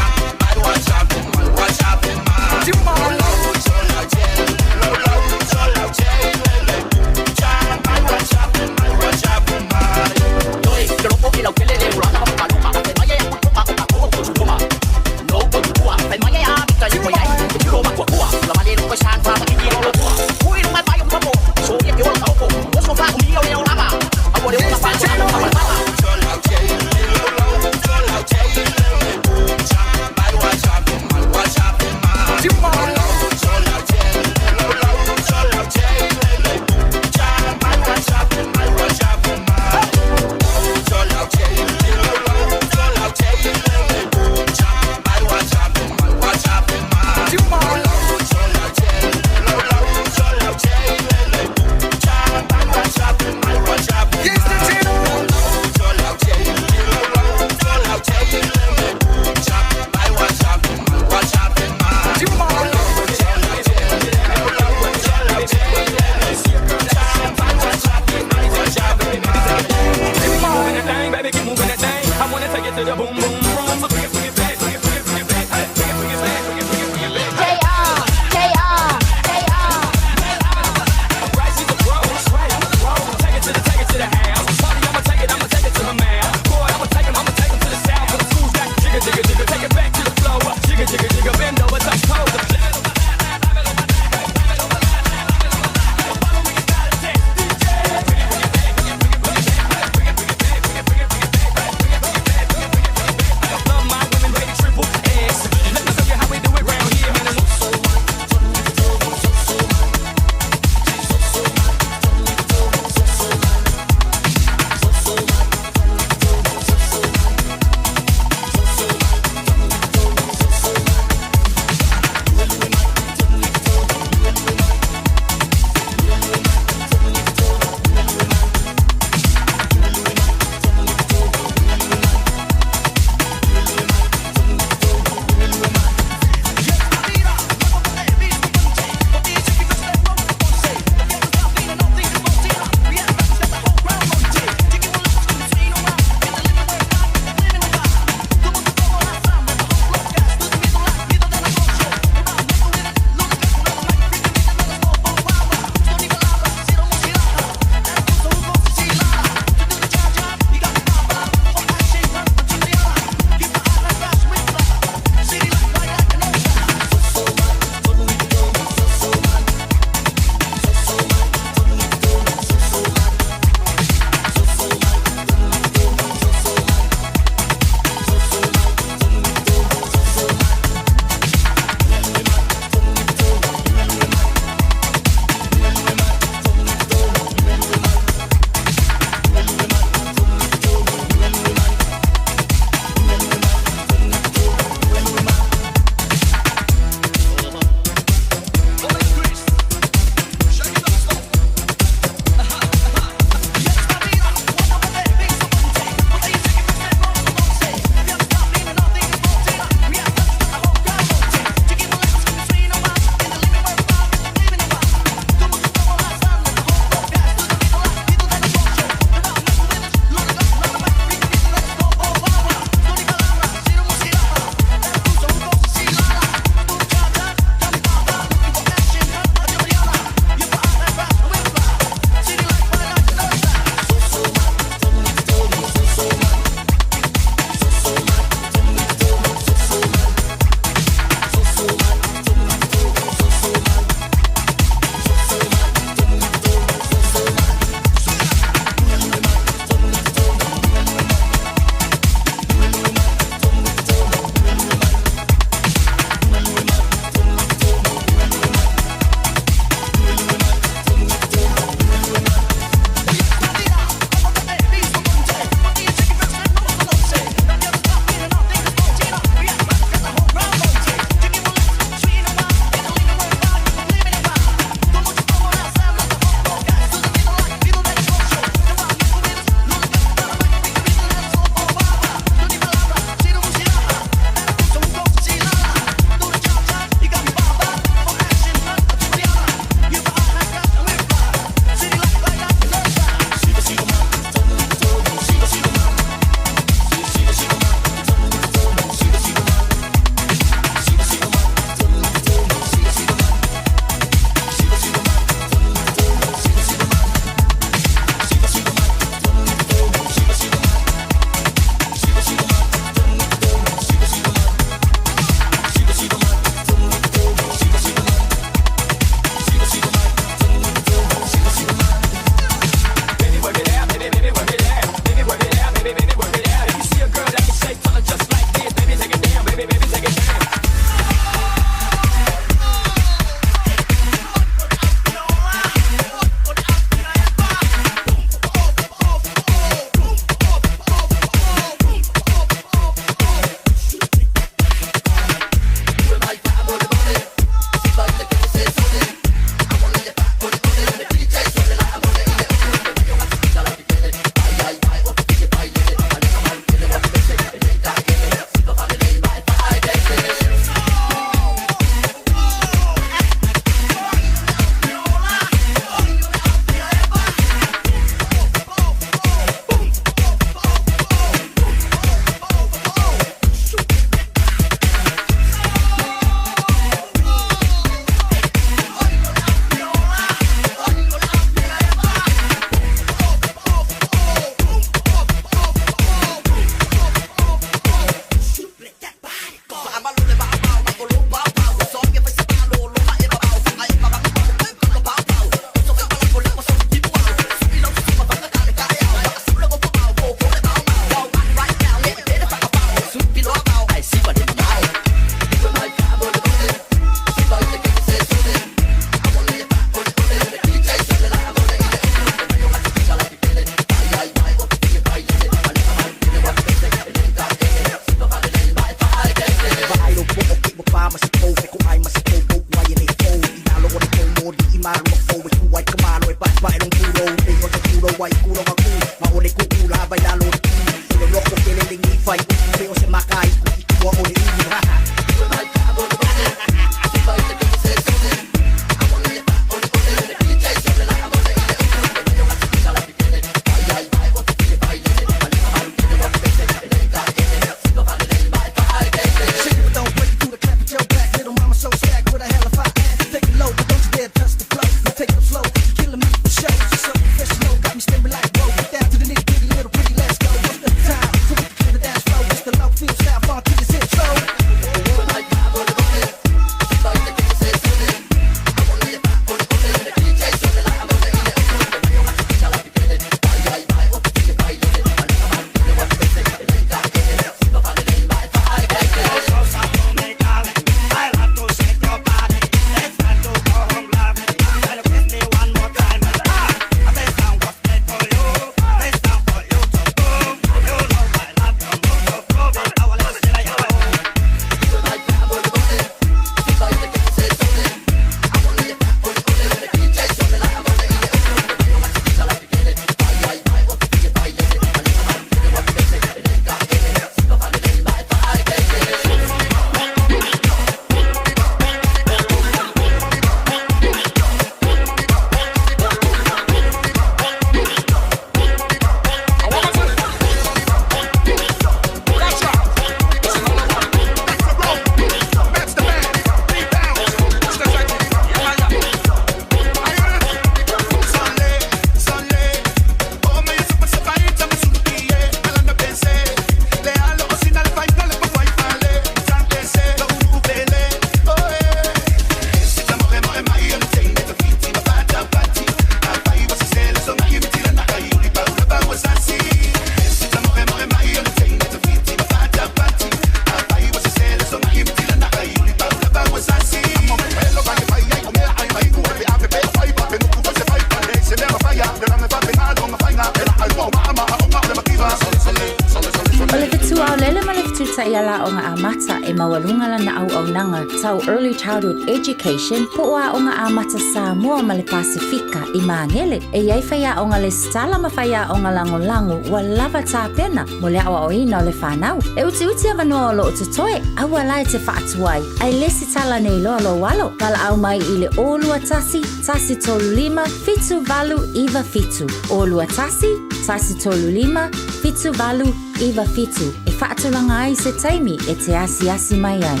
O le fetuaolele ma le fetuitaʻi ala aʻoga amata e maualuga lana auaunaga tau Early Childhood Education po o Aoga Amata Samoa ma le Pasefika i Magele. E i ai faiaoga lesitala ma faiaoga lagolago ua lava tapena mo le aoaoina o le fanau. E utiuti avanoa o loo totoe, aua la e te faatuai, ae lesitala nei loa lou alo. Valaau mai i le 021 135 7897. 021 135 7897 e faatulaga ai se taimi e te asiasi mai ai.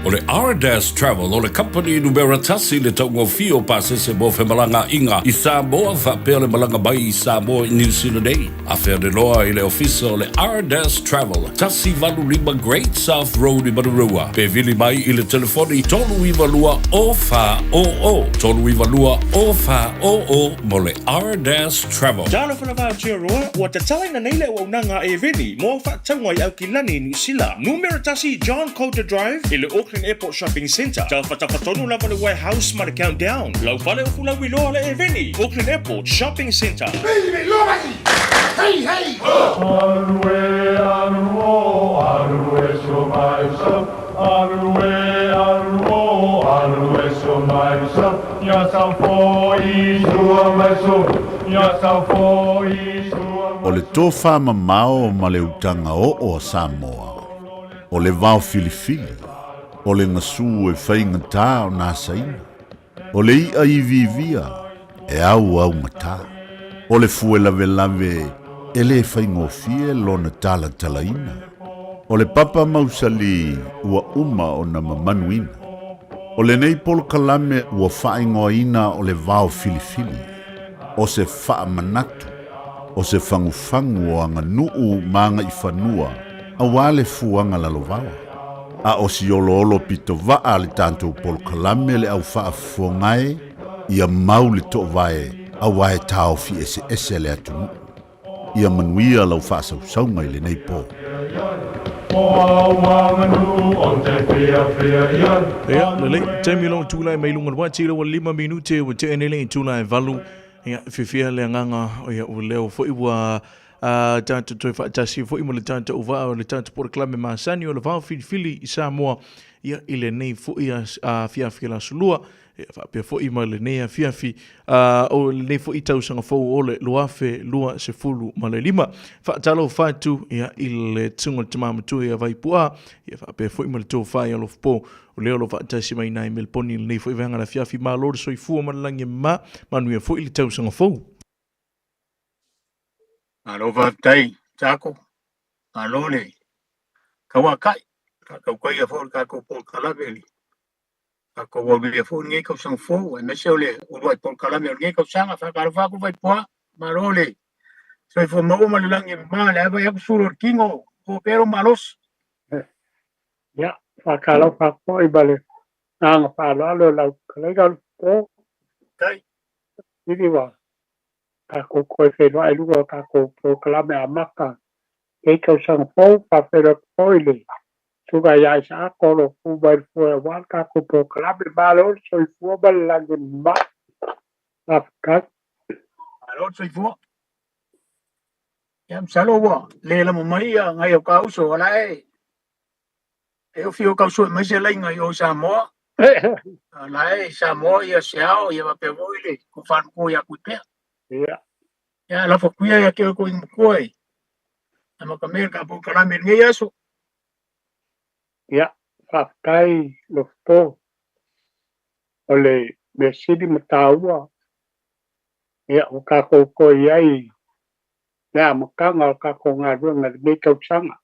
O le Ardas Travel o le kamupani numera tasi i le taugofie o pasese mo femalagaaiga i Samoa faapea le malaga mai i Samoa i Niu Sila nei. Afe ane loa i le ofisa o le Ardas Travel, 185 Great South Road i Manurewa, pe vili mai i le telefoni 392 0400, 392 0400 mo le Ardas Travel. Talofa lava Aotearoa, ua tatalaina nei le auaunaga a Eveni mo au faatauga i Aukilani i Niu Sila. Numera tasi John Coulter Drive i le Auckland Airport Shopping Centre. Tafatafa tonu lava le Warehouse ma le Countdown. Lau fale o Fulauiloa le Eveni, Auckland Airport Shopping Centre. O le tofa mamao ma le utaga oo a Samoa, o le vao filifili, o le gasu e faigata ona asaina, o le i'a iviivia e auaugata, o le fue lavelave e lē faigofie lona talatalaina, o le papa mausali ua uma ona mamanuina. O lenei polokalame ua faaigoaina o le vao filifili, o se faamanatu, o se fagufagu o aganuu ma agaifanua auā le fuaga lalovaoa. A o si oloolo pitova'a a le tatou polokalame le au faafofoga e, ia mau le toovae auā e taofi eseese le atunuu. Ia manuia lau faasausauga i lenei po. Ia, lelei, taimi lou tulai mai luga o le uati, ua 5 minute ua tea nei le itula e 8. Ia, fiafia le agaga, ia, ua leo foi ua tatou toe faatasi foi ma le tatou vaa o le tatou polokalame masani o le Vao Filifili i Samoa, ia, i lenei foi afiafi o le Aso Lua, ia, faapea foi ma lenei afiafi o lenei foi tausaga fou o le 2025. Faatalofa atu, ia, i le susuga o le tama matua ia Vaipu'a, ia, faapea foi ma le tofa ia Alofapo, O lea o lo o faatasi mai i Meleboni i lenei foi vaega o le afiafi. Malo le soifua ma le lagi e mama, manuia foi le tausaga fou. Malo faafetai Tako, malo le tauatai, faatautaia foi le tatou polokalame i le tatou aulia foi lenei tausaga fou, aemaise o le uluai polokalame o lenei tausaga. Faatalofa atu Vaipua, malo le soifua maua ma le lagi e mama, le ava i atu sulu o le tino, po pea lou malosi. Ia, faatalofa atu foi ma le agaga faaaloalo i lau fetalaiga o le po. Sili ua tatou toe feiloai i luga o tatou polokalame amata i lenei tausaga fou. Faafeiloai atu foi i le susuga ia Isaako o lo o tu mai le foe aua le tatou polokalame. Malo le soifua ma le lagi e mama. Faafetai. Malo le soifua. Ia, masalo ua le lama mai ia nai au ka uso, o la e e ofi o kau sue mai se laina i o i Samoa. La e i Samoa ia se ao ia faapea foi le ko whanako ia kui pea. Ia. Ia lafo kuia ia ke o ko inga e. Na maka mea ka po kalame lenei aso. Ia, faafetai Lofoto o le mea sili ma taua ia ua tatou toe i ai i le amataga o le tatou galuega i lenei tausaga.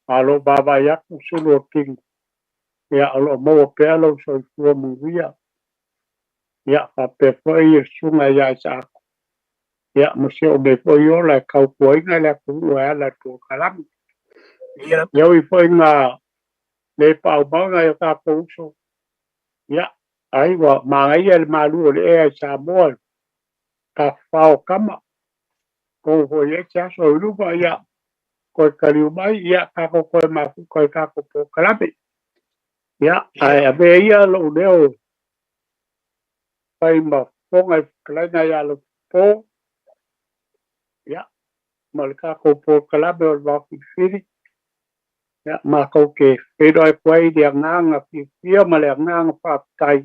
A o lo o vaavaai atu sulu o tino, ia o lo o maua pea lou soifua manuia. Ia faapea foi le susuga ia Isaako, ia ma si ou nei foi ola e tautuaina le atunuu e ala i le polokalame. Ia ui foi ina le paumau nai o tatou uso, ia ai ua manaia le malu o le ea i Samoa i tafafao o tama. Kou foi i ai se aso i luma, ia toe taliu mai, ia tatou toe mafuta i tatou polokalame. Ia, ae avea ia lou leo fai ma fofoga i fetalaiga ia Lotopo, ia, ma le tatou polokalame o le Vao Filifili, ia, matou te feiloai atu ai i le agaga fiafia ma le agaga faafetai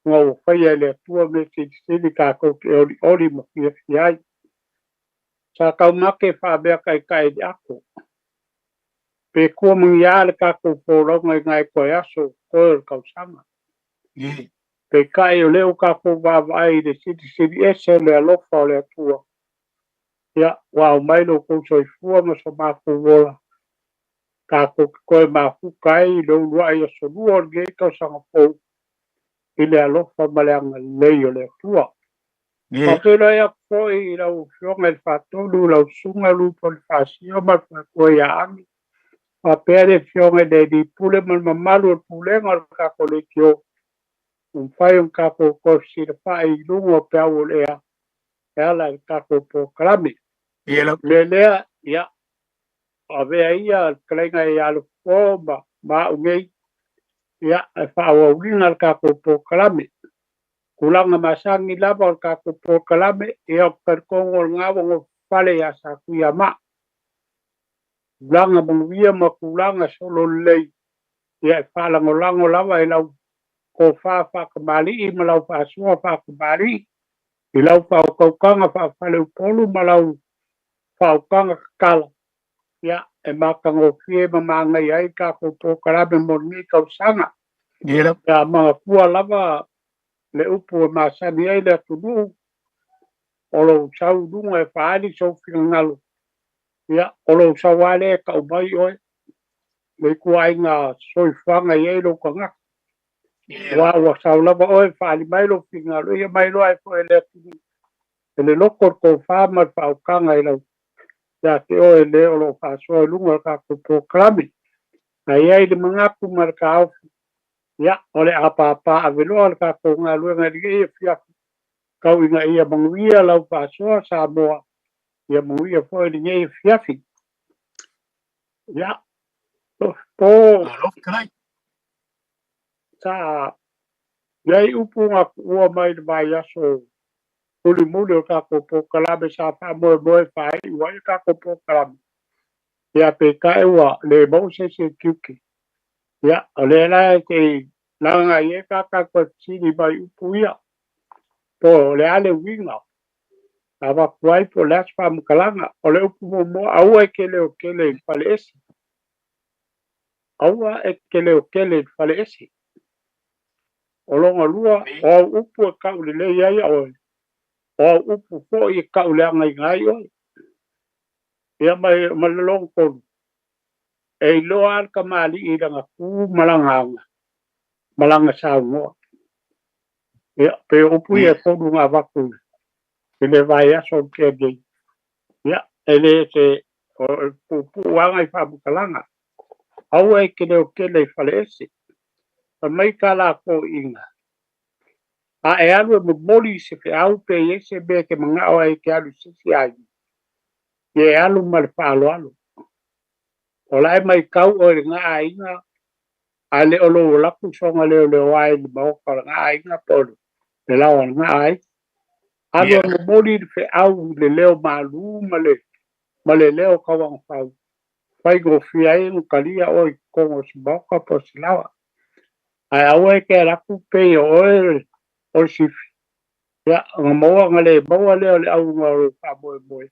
ona ua faia e le Atua mea silisili tatou te olioli ma fiafia ai. Sa taumate faameataitai i le ato. Pe tua magia le tatou folauga i nai toe aso toe o le tausaga. Peitai o lea ua tatou vaavaai i le silisili ese o le alofa o le Atua. Ia, ua aumai lo outou soifua ma so matou ola, tatou te toe mafuta ai i le uluai aso lua o lenei tausaga fou i le alofa ma le agalelei o le Atua. Faafeiloai atu foi i lau Afioga i le Faatonu, lau Susuga Lupo le Faasio ma le Faletua ia Agi, faapea le Afioga i le Alii Pule ma le mamalu o le Pulega o le tatou Leitio, ua mafai ona tatou toe fesilafai i luga o peau o le ea e ala i le tatou polokalame. O le mea lea, ia, avea ia le fetalaiga ia Alofapo ma ma au nei, ia, e faaauauina le tatou polokalame. Tulaga masani lava o le tatou polokalame, ia, ou te talitonu o lena ua nofofale ia Satuiamaa. Tulaga manuia ma tulaga sololelei, ia, e faalagolago lava i lau tofa faatamalii ma lau faasoa faatamalii, i lau faautautaga faafaleupolu ma lau faautaga tatala, ia, e matagofie ma manaia ai le tatou polokalame mo lenei tausaga. Ia manatua lava le upu e masani ai le atunuu, o lou sau i luga e faaali sou finagalo, ia, o lou sau lava lea e tau mai oe, le ituaiga soifuaga e i ai lou tagata. Aua ua sau lava oe e faaali mai lou finagalo, ia ma iloa ai foi e le atunuu e le loto le tofa ma le faautaga i lau ia te oe le o lo o faasoa i luga o le tatou polokalame. Ae i ai le manatu ma le taofi, ia, o le a papaaveloa le tatou galuega i lenei afiafi, tau ina ia manuia lau faasoa Samoa, ia manuia foi lenei afiafi. Ia, po sa i ai upu na tuua mai le vaiaso mulimuli o tatou polokalame sa faamoemoe faaiu ai le tatou polokalame. Ia peitai ua le maua se isi e tiute. Ia, o lea la e te i laga ai e tatou toe fesili mai upu ia. Po o le a le uiga. Avatu ai po o le a se faamatalaga. O le upu muamua, aua e te leotele i le faleese. Aua e te leotele i le faleese. O lona lua, o au upu e taulelei ai oe, o au upu foi e tauleagaina ai oe. Ia ma le lona tolu, e iloa lava le kamali'i i lana tu ma lana aga ma lana saunoa. Ia, pei o upu ia e tolu na avatu i le vaiaso na tea nei. Ia, e le se o puupuu lava nai faamatalaga. Aua e te leotele i faleese. Fai mai ta lafoiga, a e alu e momoli i se feau pe i ai se mea e te manao ai e te alu i se isi aiga, ia e alu ma le faaaloalo. O la e matau oe i lena aiga, ae le o lou alu atu soona leoleoa i le maota o lena aiga po o le laoa o lena aiga. Alu e momoli le feau i le leo malu ma le leo tauagafau, faigofie ai ona talia oe i totonu o se maota po o se laoa. Ae aua e te alu atu pei o oe o le sifi, ia, ona maua ona le maua lea o le auga o lou faamoemoe,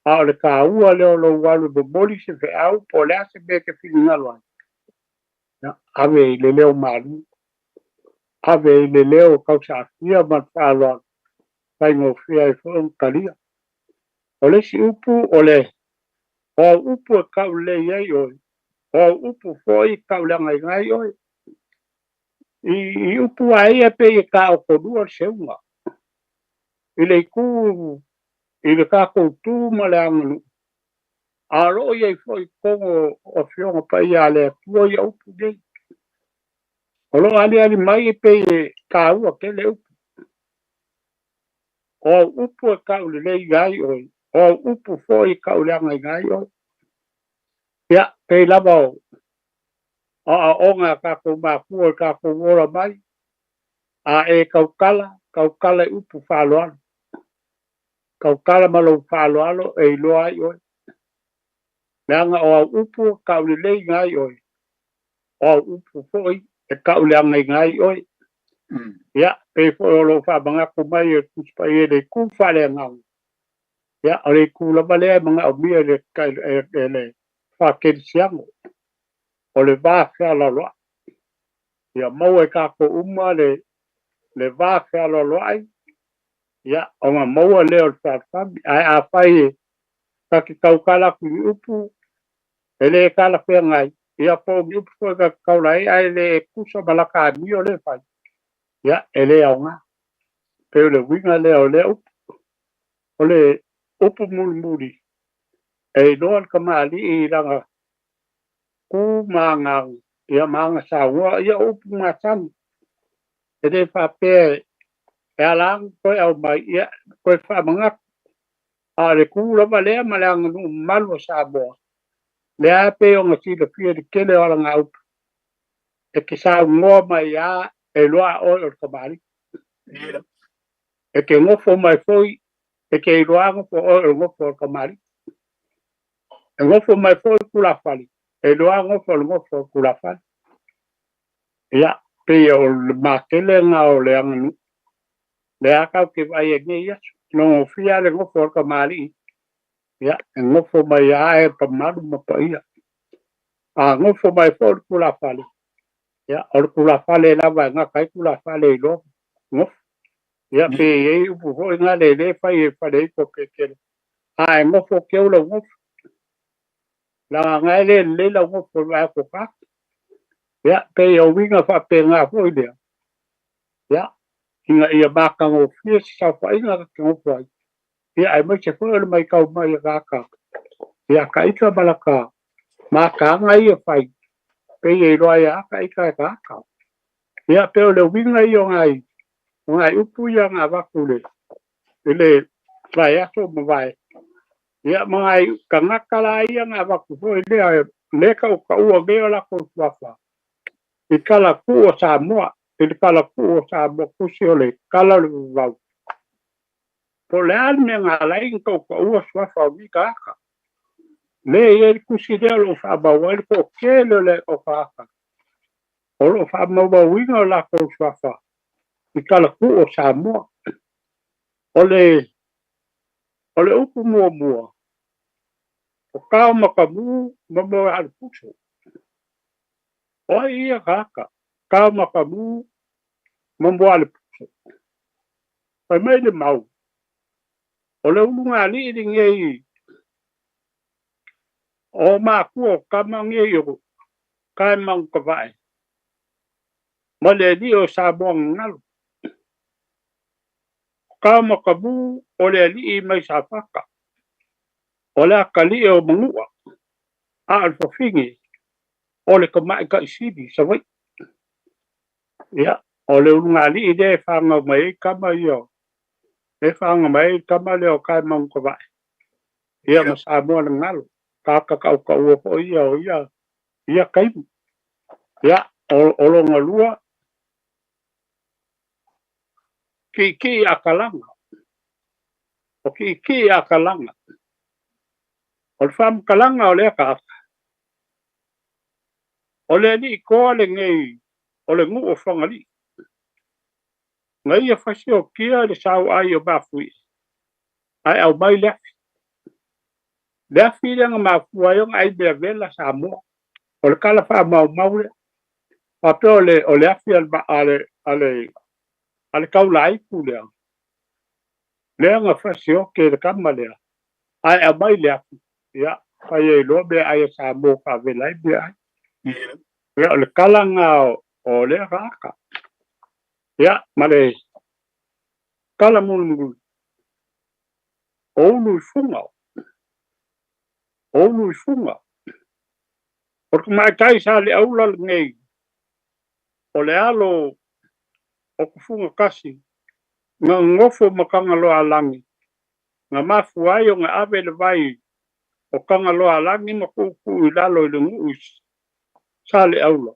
a o le taua lea o lou alu e momoli se feau po o le a se mea e te finagalo ai, ia, ave i le leo malu, ave i le leo tausaafia ma le faaaloalo, faigofie ai foi ona talia. O le isi upu, o le o au upu e taulelei ai oe, o au upu foi e tauleagaina ai oe. I upu lava ia e pei e taotolua le seuga i le itu i le tatou tu ma le aganuu, a o lo o i ai foi i totonu o Afioga Paia a le Atua ia upu nei. O lo o aliali mai e pei e taua tele upu. O au upu e taulelei ai oe, o au upu foi e tauleagaina ai oe. Ia, pei lava o aoaoga a tatou matua i tatou ola mai, a e tautala, tautala i upu faaaloalo. Tautala ma lou faaaloalo e iloa ai oe. Leaga o au upu e tauleleina ai oe, o au upu foi e tauleagaina ai oe. Ia, pei foi o lou faamanatu mai e le Tusi Paia i le itu faaleagaga. Ia, o le itu lava lea e manaomia e le faakerisiano, o le va fealoaloai. Ia maua e tatou uma le va fealoaloai, ia, ona maua lea o le fealofani. Ae afai e ta te tautala atu i upu e le talafeagai, ia po o ni upu foi ta te taula ai ae le tusa ma lata amio lea e fai, ia, e le aoga. Pei o le uiga lea o lea upu. O le upu mulimuli, e iloa le kamali'i i lana tu ma aga, ia ma aga saunoa, ia o upu masani. E le faapea e ala ona toe aumai, ia, toe faamanatu. A o le tu lava lea ma le aganuu mamalu o Samoa, lea e pei ona silafia i le tele o alagaupu, e te saunoa mai lava e iloa oe o le kamali'i. E te nofo mai foi, e te iloa nofo oe o le nofo o le kamali'i. E nofo mai foi tulafale, e iloa nofo o le nofo o tulafale. Ia, pei o le matele lena o le aganuu, lea tatou te vaai ai nei aso. Nogofia le nofo o le kamali'i, ia, e nofo mai lava e mamalu ma paia. A nofo mai foi le tulafale, ia, o le tulafale lava e gata ai tulafale i iloa nofo. Ia, pe i ai upu foi na le le fai e fale ifo pe tele. A e nofo keu lau nofo. Leaga e le lelei lau nofo i vaai atu o tagata. Ia, pei o uiga faapena foi lea. Ia, ina ia matagofie se saofaiga ta te nofo ai. Ia, aemaise foi o le matau mai a tagata ia ta ita ma lata mataaga ia fai. Pei e iloa ai a aka ika e ka aka. Ia pe o le uiga ia o ngai upu ia na avatu i le vaiaso ma vae. Ia ma ngai tagata la ia na avatu foi lea le kaʻukaʻua nei o lakou suafa i kalakuu o Samoa i le kalakuu o Samoa tusi o le kala o le vavau. Po o le a le mea na ala ai ona kaʻukaʻua suafa o nei tagata. Le i ai le tusi lea o loo faamau ai le toatele o le o tagata o loo faamaumauina o lakou suafa i kalakuu o Samoa. O le upu muamua o kao makamu ma Moealupuso. O ai ia tagata kao makamu ma Moealupuso? Fai mai le mau o le ulugalii lenei o makua o kama nei o Kaemaugukavae ma le alii o Samoa gagalu. O kao makamu o le alii mai Safata o le akalii o Manua a o le fafine o le tamaʻitaʻisili Savaii. Ia o le ulugalii lea e fagau mai ai kama ia e faga mai ai kama lea o Kaemaugukavae ia ma Samoa le galo tagata kaʻukaʻua foi ia o ia ia taimi. Ia o lona lua kiʻikiʻi akalaga. O kiʻikiʻi akalaga o le faamatalaga o lea tagata o le alii toa lenei o le nuu o Fagalii na ia fasiokia le sauai o Mafuie ae aumai le afi. Le afi lea na mafua ai ona ai mea vela Samoa. O le kala faamaumau lea. Faapea o le afi a le taulaitu lea. Lea na fasioke le kama lea. Ae aumai le afi. Ia, fai ai loa mea ai a Samoa faavela ai mea ai. Ia, o le kala nga o lea tagata. Ia, ma le kala mulimuli. O ulu i fuga. O ulu i fuga. O le tamaitai sa le aula lenei. O le alo o kufuga kasi. Na gogofo ma Tagaloaalagi. Na mafua ai ona ave le vai o Tagaloaalagi ma tuutuu i lalo i le nuu i Saleaula.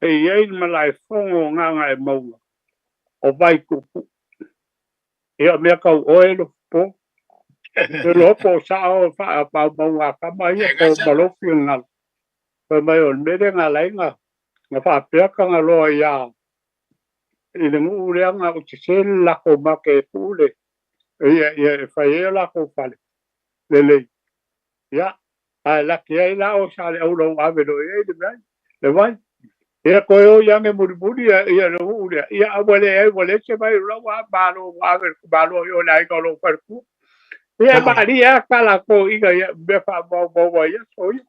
E i ai le malaefono o Gagaemauga o vai tuutuu. Ia o mea tau oe lo po. E loa po o sao faamaumauga a kama ia po malofi o le galo. Fai mai o le mea lea na ala ai na faapea Tagaloa ia i le nuu lea na o sese le lakou make e tuu le ia ia e fai ai o lakou fale lelei. Ia ae laki ai la o Saleaula ua ave loa i ai le vai. Le vai. Ia toe o i age mulimuli ia ia le nuu lea. Ia a ua leai ua leai se vai o la ua malo ua ave le malo i o le aiga o lou faletua. Ia malie a kala ko iga ia mea faamaumau ai aso ia.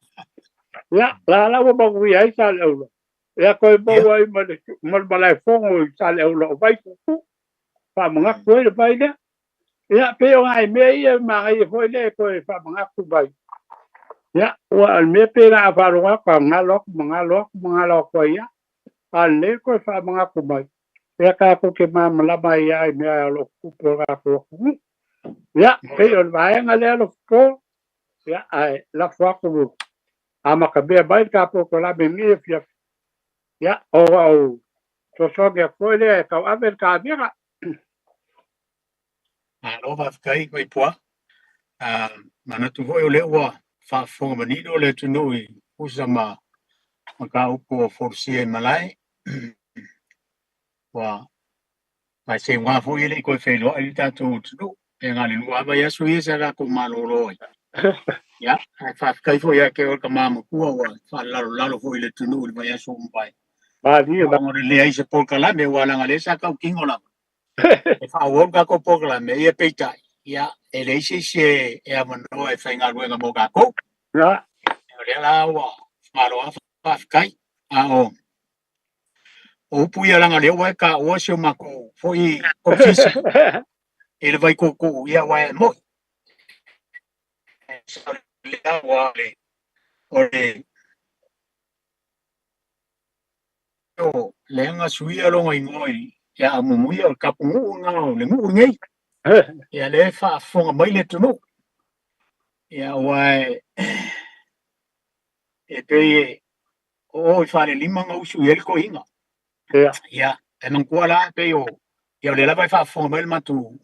Ia la la ua manuia ai Saleaula. Ia toe maua ai ma le malaefono i Saleaula o vai tuutuu. Faamanatu ai le vai lea. Ia pei o nai mea ia manaia foi lea e toe faamanatu mai. Ia ua o le mea pe na a faalogo atu a galo atu ma galo atu ma galo atu ai ia. A lelei toe faamanatu mai. Ia tatou te malamalama ai lava i mea o lo o tutupu i le tatou atunuu. Ia pei o le vaega lea lo fofo. Ia ae lafo atu amatamea mai le tatou polokalame i lenei afiafi. Ia o au fesoasoani atu foi lea e tauave le taavega. Malo faafetai Vaipua. Manatu foi o lea ua faafofoga manino le atunuu i usa ma mataupu o folasia i malae. Ua ma e seuga foi e le i toe feiloai le tatou atunuu. Pe na o le 2 vaiaso ia sa tatou malolo ai. Ia, ae faafetai foi ia te oe le tama matua ua faalalalolalo foi i le atunuu i le vaiaso ua mavae. Malie Ona o le leai se polokalame aua leaga o lea sa tautino lava. E faaauau le tatou polokalame, ia peitai, ia e leai se isi e avanoa e faigaluega mo tatou. Ia. O lea la ua malo lava faafetai. A o upu ia leaga o lea ua e taua si o matou foi ofisa i le Vaituutuu, ia aua e moni. Lea ua o le lea na suia loga igoa ia Amomuia, o le tapunuu lena o le nuu lenei. Ia lea e faafofoga mai le atunuu. Ia aua e pei e o o i Falelima na usu i ai le toeaina. Ia, e manatua la pei o ia o lea lava e faafofoga mai le matou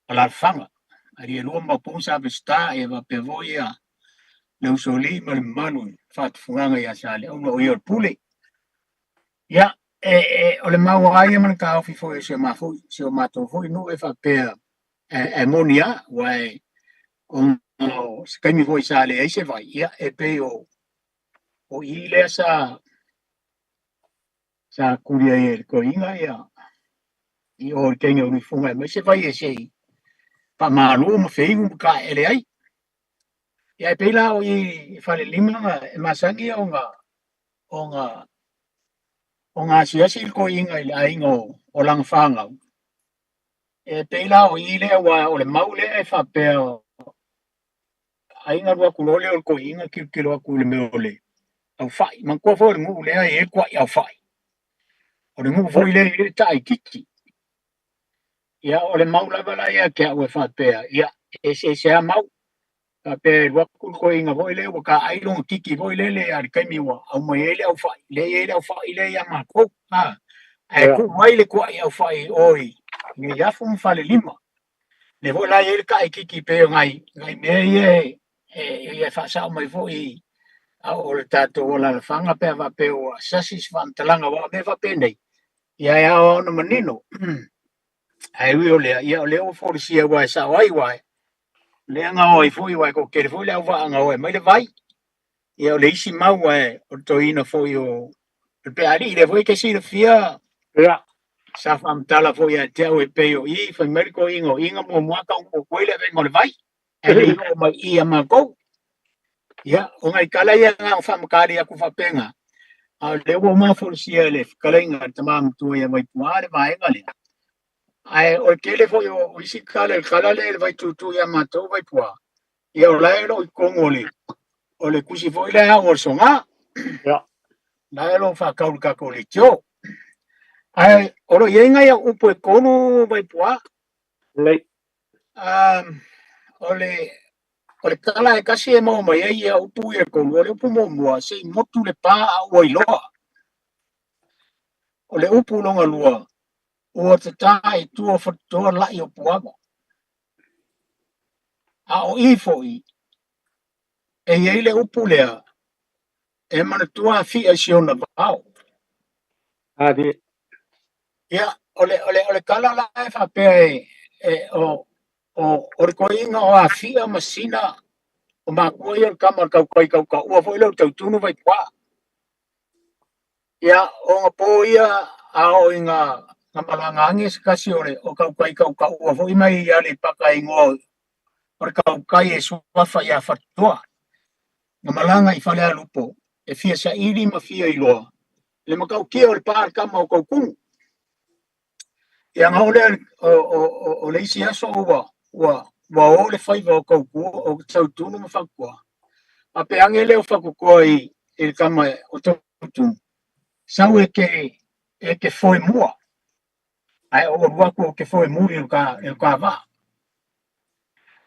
alaalafaga. Alii e lua ma Maopu sa Peseta, ia faapea foi ia le usoalii ma le mamalu i faatufugaga ia Saleaula o ia o le pule. Ia, o le mau lava ia ma le taofi foi o si o matou foi nuu e faapea e moni lava, aua ona o se taimi foi sa leai se vai, ia e pei o i lea sa tuli ai e le toeaina ia i o i le teine o Nuifuga e aumai se vai e se i faamalu ma feinu ma taeele ai. Ia e pei la o i Falelima e masani ona asiasi le toeaina i le aiga o lana fanau. E pei la o i lea aua o le mau lea e faapea aiga alu atu loa lea o le toeaina tilotilo atu i le mea o le aufai. Manatua foi o le nuu lea e i ai le kuai aufai. O le nuu foi lea e i ai le taaititi. Ia o le mau lava la ia te au e faapea, ia e eseese lava mau. Faapea e alu atu le toeaina foi lea ua taai lona titi foi lele a le taimi ua aumai ai le aufai, lea e i ai le aufai lea ia matou. Ae tuu mai le kuai aufai o i Neiafu ma Falelima. Lea foi la e i ai le taaititi pei o nai mea ia e faasao mai foi a o le tatou alaalafaga pe a faapea ua sasi se faamatalaga aua o mea faapenei, ia e ao ona manino. Ae ui o lea, ia o lea ua folisia aua e sao ai aua lea na o ai foi aua e toatele foi le auvaa na o e aumai le vai. Ia o le isi mau aua o le toeaina foi o le pealii lea foi e te silafia. Sa faamatala foi ia te au e pei o i fai mai le toeaina o i na muamua taunuu atu ai le avega o le vai. Ae le i oo mai i ia matou. Ia, o nai tala ia na o faamatali atu faapena. A o lea ua uma folisia e le fetalaiga a le tama matua ia Vaipua le vaega lea. Ae o le tele foi o isi tala, le tala lea i le vaitutu ia matou Vaipua, ia o la e o lo o i totonu o le tusi foi lea ao o le soga. La e o lo o faatau i le tatou leitio. Ae o lo o i ai nai au upu e tolu Vaipua. O le tala e kasi e maua mai ai ia upu ia tolu, o le upu muamua, se i motu le pā a ua iloa. O le upu longa lua, ua tatā i tua fatoa lai o puava. A o i foi, e i ai le upu lea, e manatua afia i si ona vao. Ia, o le tala la e faapea e o le toeaina o afia ma sina o matua ia o le tama o le tautai tautaua foi lea o le tautunu Vaipua. Ia, o ngā pō ia a o i ngā malaga ange se kasi o le o tautai tautaua foi mai ia le paka ingoa o le tautai e suafa ia Fatoa. Ngā malaga i fale alupo e fia saili ma fia iloa. Le matautia o le pā le tama o taukunu. Ia ngā ole o le isi aso ua o le faiva o taukua o tautunu ma Fatoa. A pe ange leo Fatoa i le tama o tautunu. Sau e ke foe mua. Ae o alu atu o ke foe muri o ka vaa.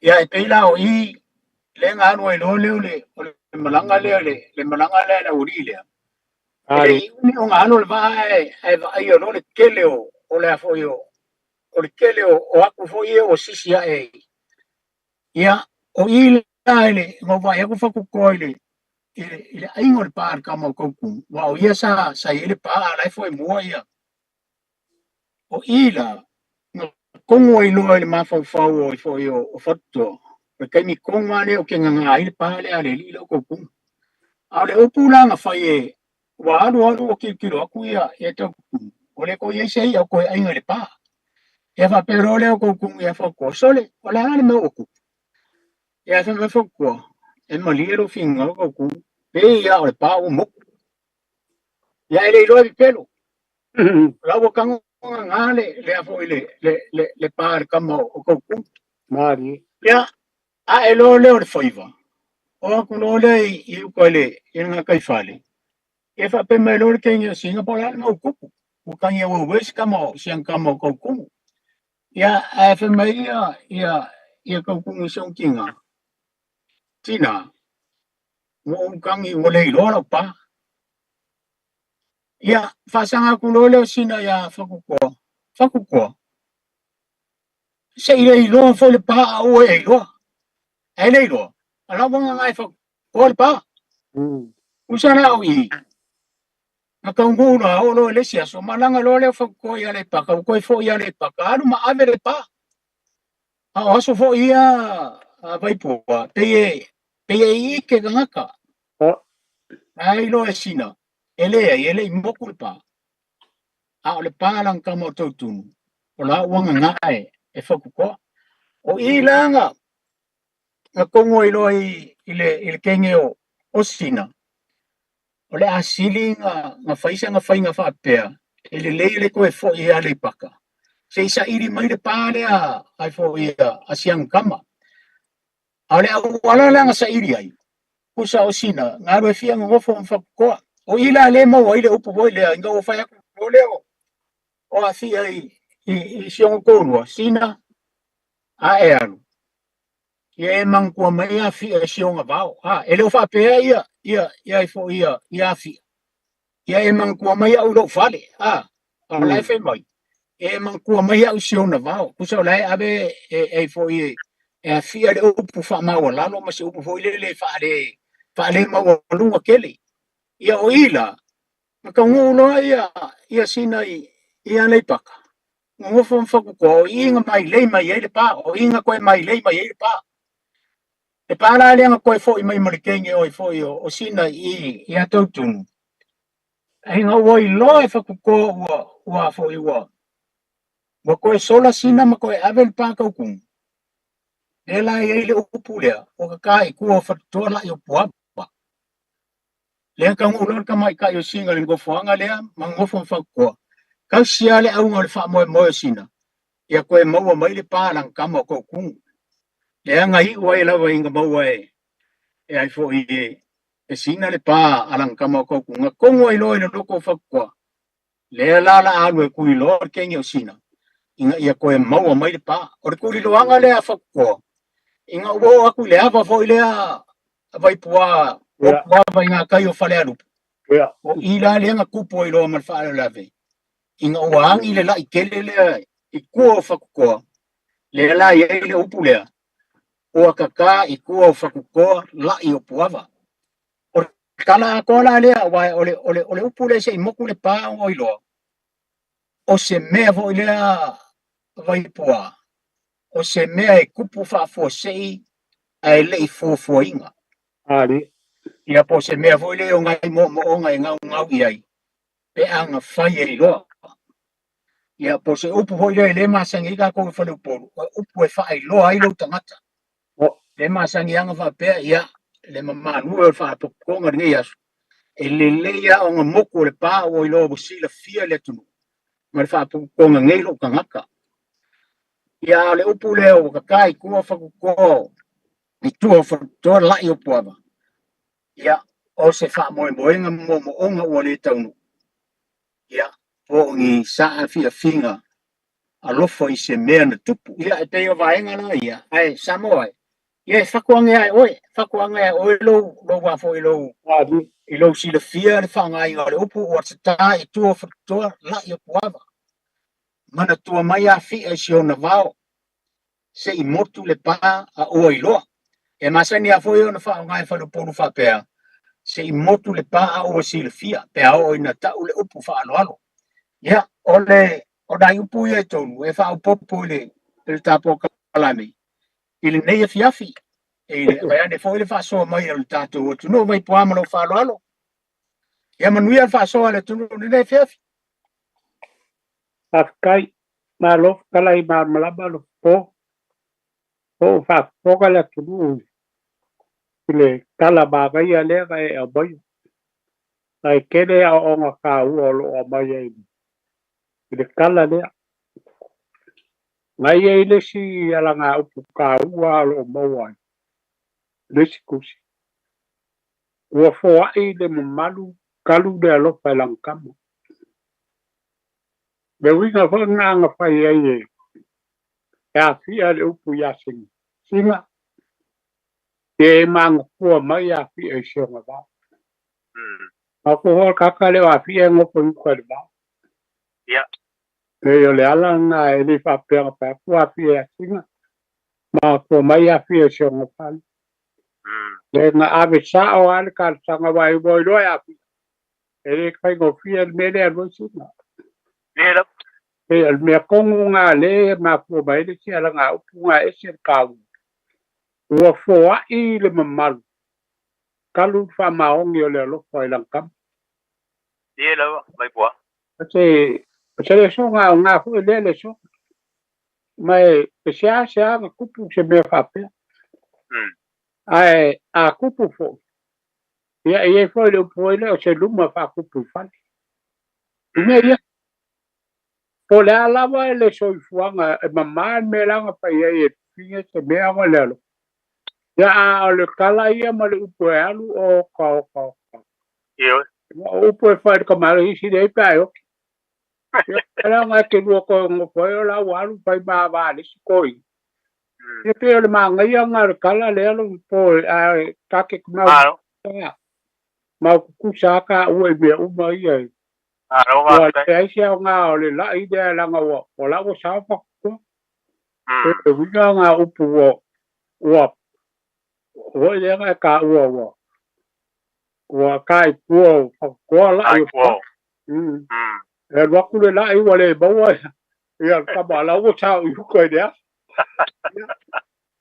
Ia e pei la o i le ngā alu ai loa lea o le malaga lea le malaga lea le aualii lea. E le i umi o ngā alu o le vaa e vaai o le tele o le a foi o le tele o aku foi e o sisi ae. Ia o i la le ngau vai aku whakukoa i le ainga o le pā le kama o kaukunu. Wa o ia sa i le pā a lai foi mua ia. O i la ngā kongo ai loa i le mafaufau o i foi o Fatoa. O le kaimi kongo ane o ke ngā ai le pā le a le li lau kaukunu. A o le upu la ngā whai e wa alu alu o kilokilo aku ia e taukunu. O le ko ia se ia o koe ainga le pā. Ia whapero leo kaukunu ia whakoa. Sole, o le ale mea oku. Ia wha whakoa. E malie ro whinga o kaukunu. Pe ia o le pā o moku. Ia ele iloa pipelo. La ua kango ngā le a foi le pā le kama o kaukunu. Ia, a e loa leo le whaiva. O aku loa lea i uka le i ngā kaiwhale. E whape mai loa le keinga Singapore la le mau kupu. Ua kagi auauē si kama o si aga kama o Kaukugu. Ia, ae fai mai ia ia ia Kaukugu i si ou tiga, Tina, ua ou kagi ua le iloa lau pa. Ia, faasaga atu loa lea o Sina iā Fakukoa, Fakukoa, se i le iloa foi le pa a oe e iloa. Ae le iloa, a la ua gagae Fakukoa le pa. Usa la o i, na taunuu loa oo loa i le isi aso, malaga loa lea o Fakukoa i Aleipaka, ua toe foi i Aleipaka, alu ma ave le pa. A o aso foi ia a Vaipua, pei e, pei e ike tagata. Ae iloa e Sina, e leai, e le i moku le pa. A o le pa lana tama o Tautunu, o la ua gagae e Fakukoa. O i la na, na togo ai loa i, i le, i le kenge o, o Sina, o le a sili na, na fai sana faiga faapea, e lelei le toe foi i Aleipaka, se i saili mai le pa lea ai foi a, a si ana tama. A o le auala la na saili ai, pusa o Sina, na alu e fia nonofo ma Fakukoa. O i la le maua ai le upu foi lea, ina ua fai atu loa lea o, o Afia i, i, i si ona toalua, Sina, a e alu, ia e manatua mai Afia i si ona vao. A, e le o faapea ia, ia, ia ai foi ia, ia Afia. Ia e manatua mai au i lou fale. A, o la e fai mai, e manatua mai au i si ona vao. Tusa o la e ave e, e ai foi e, e afia le upu faamaualalo ma se upu foi lele faale, faale maualuga tele. Ia o i la, na taunuu loa ia, ia Sina i, i Aleipaka, nonofo ma Fakukoa, o i na mailei mai ai le pa, o i na toe mailei mai ai le pa. Le pa la lea na toe foi mai ma le kenge oi foi o, o Sina i, i a Tautunu. Ai na ua iloa e Fakukoa ua, ua foi ua, ua toe sola Sina ma toe ave le pa Tautunu. Lea la e i ai le upu lea, ua kaká i tua o Fatutoa la'i o Puava. Lea taunuu loa le tamaitai o Sina i le nofoaga lea ma nonofo ma Fakukoa, tausi lava le auga o le faamoemoe o Sina, ia toe maua mai le pa a lana tama o Tautunu. Lea na iu ai lava ina maua e, e ai foi e, e Sina le pa a lana tama o Tautunu. Na togo ai loa i le loko o Fakukoa, lea la la alu e tuliloa le kenge o Sina, ina ia toe maua mai le pa. O le tuliloaga lea a Fakukoa, ina ua oo atu i le ava foi lea a Vaipua, o Puava i ngā kai o Falealupo. O i la lea na tupu ai loa ma le faalavelave, ina ua agi le la'i tele lea i tua o Fakukoa, lea la i ai le upu lea, ua kaká i tua o Fakukoa la'i o Puava. O le tala atoa la lea, aua o le, o le, o le upu lea se i moku le pa o iloa, o se mea foi lea Vaipua, o se mea e tupu faafuasei ae le i fuafuaina. Ali. Ia po o se mea foi lea o nai moomooga e gaugau i ai pe a na fai e iloa. Ia po o se upu foi lea e le masani ai tatou i Faleupolu, o upu e faailoa ai lou tagata. Le masani aga faapea, ia, le mamalu e o le faalapotopotoga i lenei aso, e lelei lava ona motu o le pa ua iloa ua silafia e le atunuu ma le faalapotopotoga nei lou tagata. Ia, a o le upu lea ua kaká i tua Fakutoa i tua o Fakutoa la'i o Puava, ia, o se faamoemoega ma moomooga ua le taunuu, ia, po o ni saafiafiga alofa i se mea na tupu. Ia, e pei o vaega la ia, ae Samoa e, ia e fatuage ae oe, fatuage ae oe lou, lou a foi lou, i lou silafia le faaaogaina o le upu ua tatā i tua o Fatutoa la'i o Puava. Manatua mai Afia i si ona vao, se i motu le pa a ua iloa. E masani lava foi ona faaaoga e Faleupolu faapea, se i motu le pa a ua silafia, pe a oo ina tau le upu faaaloalo. Ia, o le, o nai upu ia e tolu e faaopoopo i le, i le ta polokalame i lenei afiafi. E le vaeane foi le faasoa mai o le tatou atunuu Vaipua ma lou faaaloalo. Ia manuia le faasoa a le atunuu i lenei afiafi. Faafetai. Malo fetalai malamalama lo po. Po o faafofoga le atunuu i le tala manaia lea na e aumaia. Ae tele aoaoga taua o lo o aumai ai i le tala lea. Na i ai le isi alagaupu taua o lo o maua ai le isi tusi. Ua foai le mamalu talu le alofa e lana tama. Le uiga foi lena na fai ai e e afia le upu ia Sina. Sina, ia e magafua mai afia i si ona vao. Ma ko hoa kaka le o afia e ngofo i uka i le vao. Nei o le ala lena e le faapea na fai atu afia ia Sina, magafua mai afia i si ona fale. Le na ave sao lava le talosaga aua e ua iloa e afia. E le faigofie le mea lea alu ai Sina. E o le mea tonu lena lea e mafua mai ai le isi alagaupu lena e ese le taua. Ua foai le mamalu talu le faamaoni o le alofa i lana tama. O se o se lesona aoga foi lea lesona. Ma e seasea na tupu se mea faapea. Ae a tupu foi, ia e i ai foi le upu foi lea o se luma faatupu i fale. I mea ia, po o le a lava le soifuaga e mamā le mea la na fai ai e fine se mea ona le alofa. Ia a o le tala ia ma le upu e alu, oka oka oka. O upu e fai i le tamalii isi leai pe a e oti. Ia leaga e te lua toe nofo ai o la ua alu fai ma va a le isi toeaina. Ia pei o le manaia lena o le tala lea lau po ae ta te mau mau tutusa lava taua i mea uma ia. Ua leai se aoga o le lai lea leaga ua o la ua sao faakokoa. E uiga lena upu ua ua foi lea na e taua ua ua taipua o faakokoa lai o E alu atu le lai ua le maua ia le tama la ua sao i uka i le aso.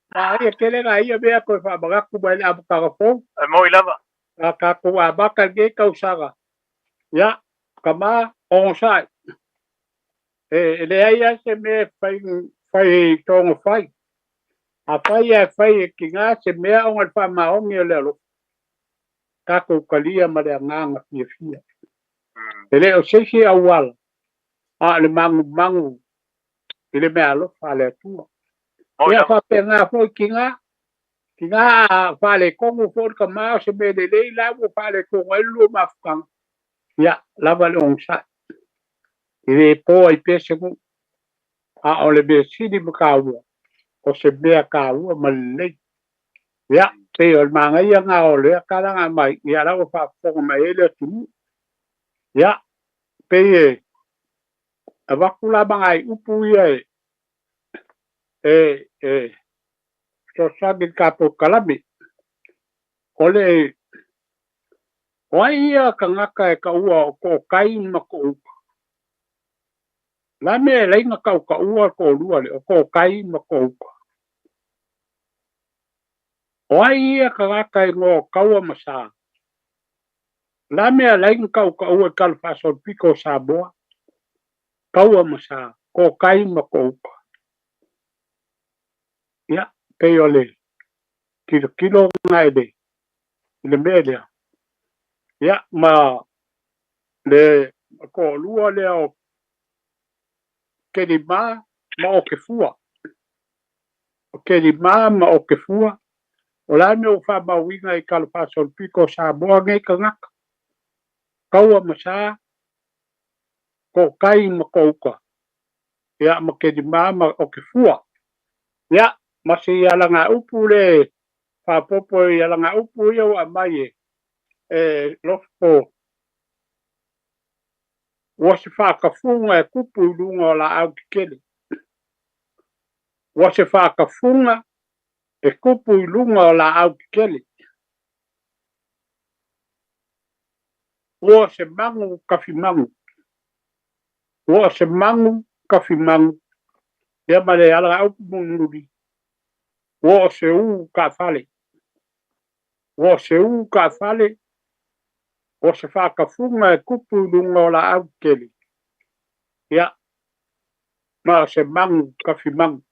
Ma ia tele nai ia mea toe faamanatu mai le amataga fou. E moi lava. A tatou amata i lenei tausaga. Ia, tama, onosai. E leai lava se mea e fai, fai i toga fai. Afai lava e fai e tiga se mea ona o le faamaoni o le alofa, tatou talia ma le agaga fiafia. E le o se isi auala, a o le magumagu i le meaalofa a le Atua. Ia faapena foi tiga, tiga a faaletonu foi le tama o se mea lelei la ua faaletonu ai le lua mafutaga, ia lava le onosai. E le po ai pea se nuu, a o le mea sili ma taua, o se mea taua ma lelei. Ia, pei o le manaia lena o lea tala na aumai, ia la ua faafofoga mai ai le atunuu. Ia, pei e avatu la ma nai upu ia e e e fesoasoani i le tatou kalame. O le o ai ia tagata e taua o to'otai ma to'outa? O le a le mea e alai ona tautaua le to'alua lea o to'otai ma to'outa? O ai ia tagata e igoa o Taua ma Sa? O le a le mea e alai ona tautaua i tala faasolopito o Samoa? Taua ma Sa, to'otai ma to'outa. Ia, pei o le tilotilo lena i le i le mea lea. Ia, ma le to'alua lea o Kelima ma Okefua. O Kelima ma Okefua, o le a le mea ua faamauina i tala faasolopito o Samoa nei tagata? Taua ma Sa, To'otai ma To'outa, ia ma Kelima ma Okefua. Ia, ma si alagaupu le faaopoopo i alagaupu ia ua aumai e e Lofo, ua se faatafuga e tupu i luga o laau tetele. Ua se faatafuga e tupu i luga o laau tetele. Ua se magu tafimagu. Ua se magu tafimagu. Ia ma le alagaupu mulimuli, ua o se ū taafale. Ua o se ū taafale, ua se faatafuga e tupu i luga o laau tetele. Ia, ma o se magu tafimagu.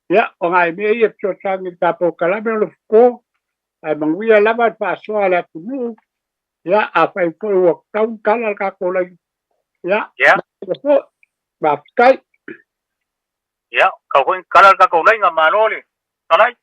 Ia, o nai mea ia e fesoasoani i le tatou kalame o le fofo, ae manuia lava le faasoa a le atunuu. Ia, afai foi ua tau ni tala a le tatou laina, ia, manuia foi. Faafetai. Ia, tau foi ni tala a le tatou laina, malo le talai.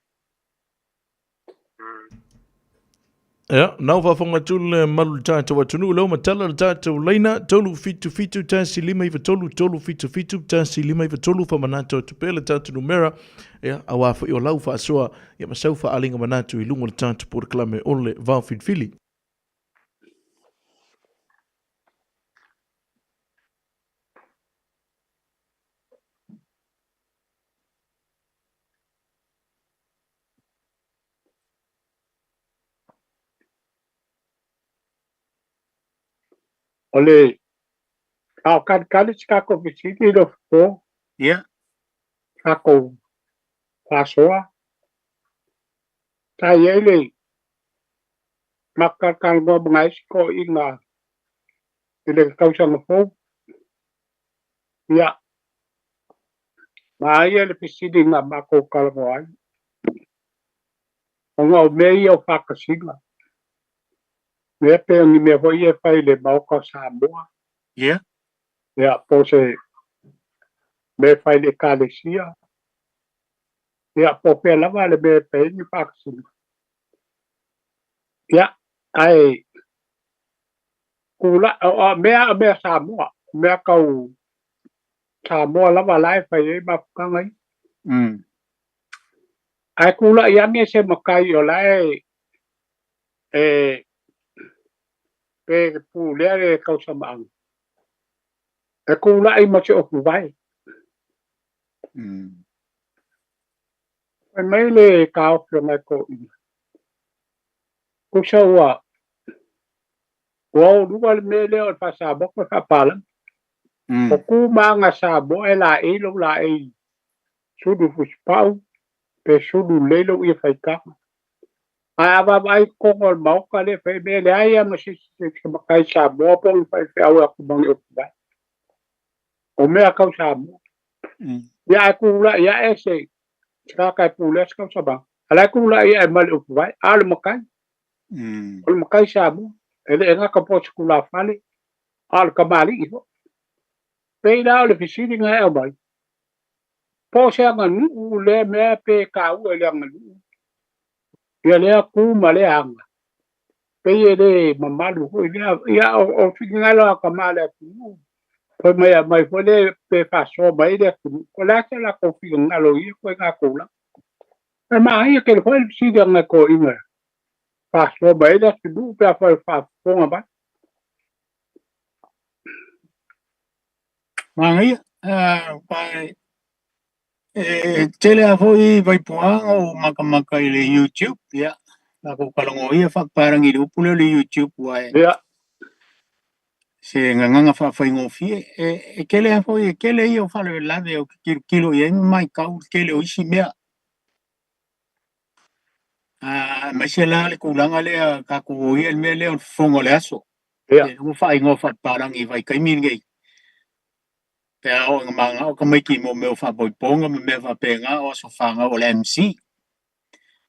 Ia, na ua faafofoga atu le malu i le tatou atunuu, lea ua matala le tatou laina, 377 1 5 9 3, 377 1 5 9 3, faamanatu atu pea le tatou numera, ia, auā foi o lau faasoa, ia ma sau faaaliga manatu i luga o le tatou polokalame o le Vaofilifili. O le a o kalikali se tatou fesili i le fofo. Ia. Tatou faasoa. Sa i ai le matou ma nai isi toeaiina i le tausaga fou. Ia, manaia le fesili na matou talanoa ai, ona o mea ia o faatasiga, mea pe o ni mea foi ia e fai i le Maota o Samoa. Ia. Ia, po o se mea e fai i le Ekalesia. Ia, po o fea lava le mea e fai ai ni faatasiga. Ia, ae tula, o mea o mea Samoa, o mea tau Samoa lava la e fai ai mafutaga ia. Ae tula'i ane se matai o la e e pe pulea le tausamaaga, e tula'i ma se ofuvae. Fai mai le taofi o nai toeaiina, tusa ua ua o luga le mea lea o le faa-Samoa ma le faapalagi. O tu ma aga Samoa e laei lou laei sulu fusipau pe sulu lelei lou ie faitaga. Ae a vaavaai i totonu o le Maota lea e fai ai mea, e leai lava ma se isi se matai Samoa po o ni faifeau e o atu ma ni upu o mea tau Samoa. Ia ae tula'i ae se tagata e pulea se tausamaga, a o la e tula'i ae ma le upu vae, a o le matai. O le matai Samoa, e le gata po o se tulafale, a o le tamalii foi. Pei la o le fesili na e aumai, po o se aganuu lea mea pe taua i le aganuu ia lea tu ma lea aga. Pei e le mamalu foi lea, ia o finagalo a tama o le atunuu, fai mai aumai foi le pe faasoa mai ai le atunuu. O le a se latou finagalo i ia ituaiga tulaga. E manaia tele foi le fesili a nai toeaiina faasoa mai ai le atunuu pe afai o faafofoga mai. Manaia, aua e tele lava foi vaipuaga o makamaka i le YouTube, ia, tatou talanoa ia faapapalagi i le upu lea o le YouTube aua e Ia. se gagana faafaigofie. E tele lava foi, e tele ia o faalavelave ou te tilotilo i ai ma matau i le tele o isi mea. Aemaise la le tulaga lea tatou o ia i le mea lea o le fofoga o le aso. Ia. Lea ua faaigoa faapapalagi i vaitaimi lenei. Pe a oo ina mananao tamaiti mo mea o faapoipoga ma mea faapena o aso fanau o le MC.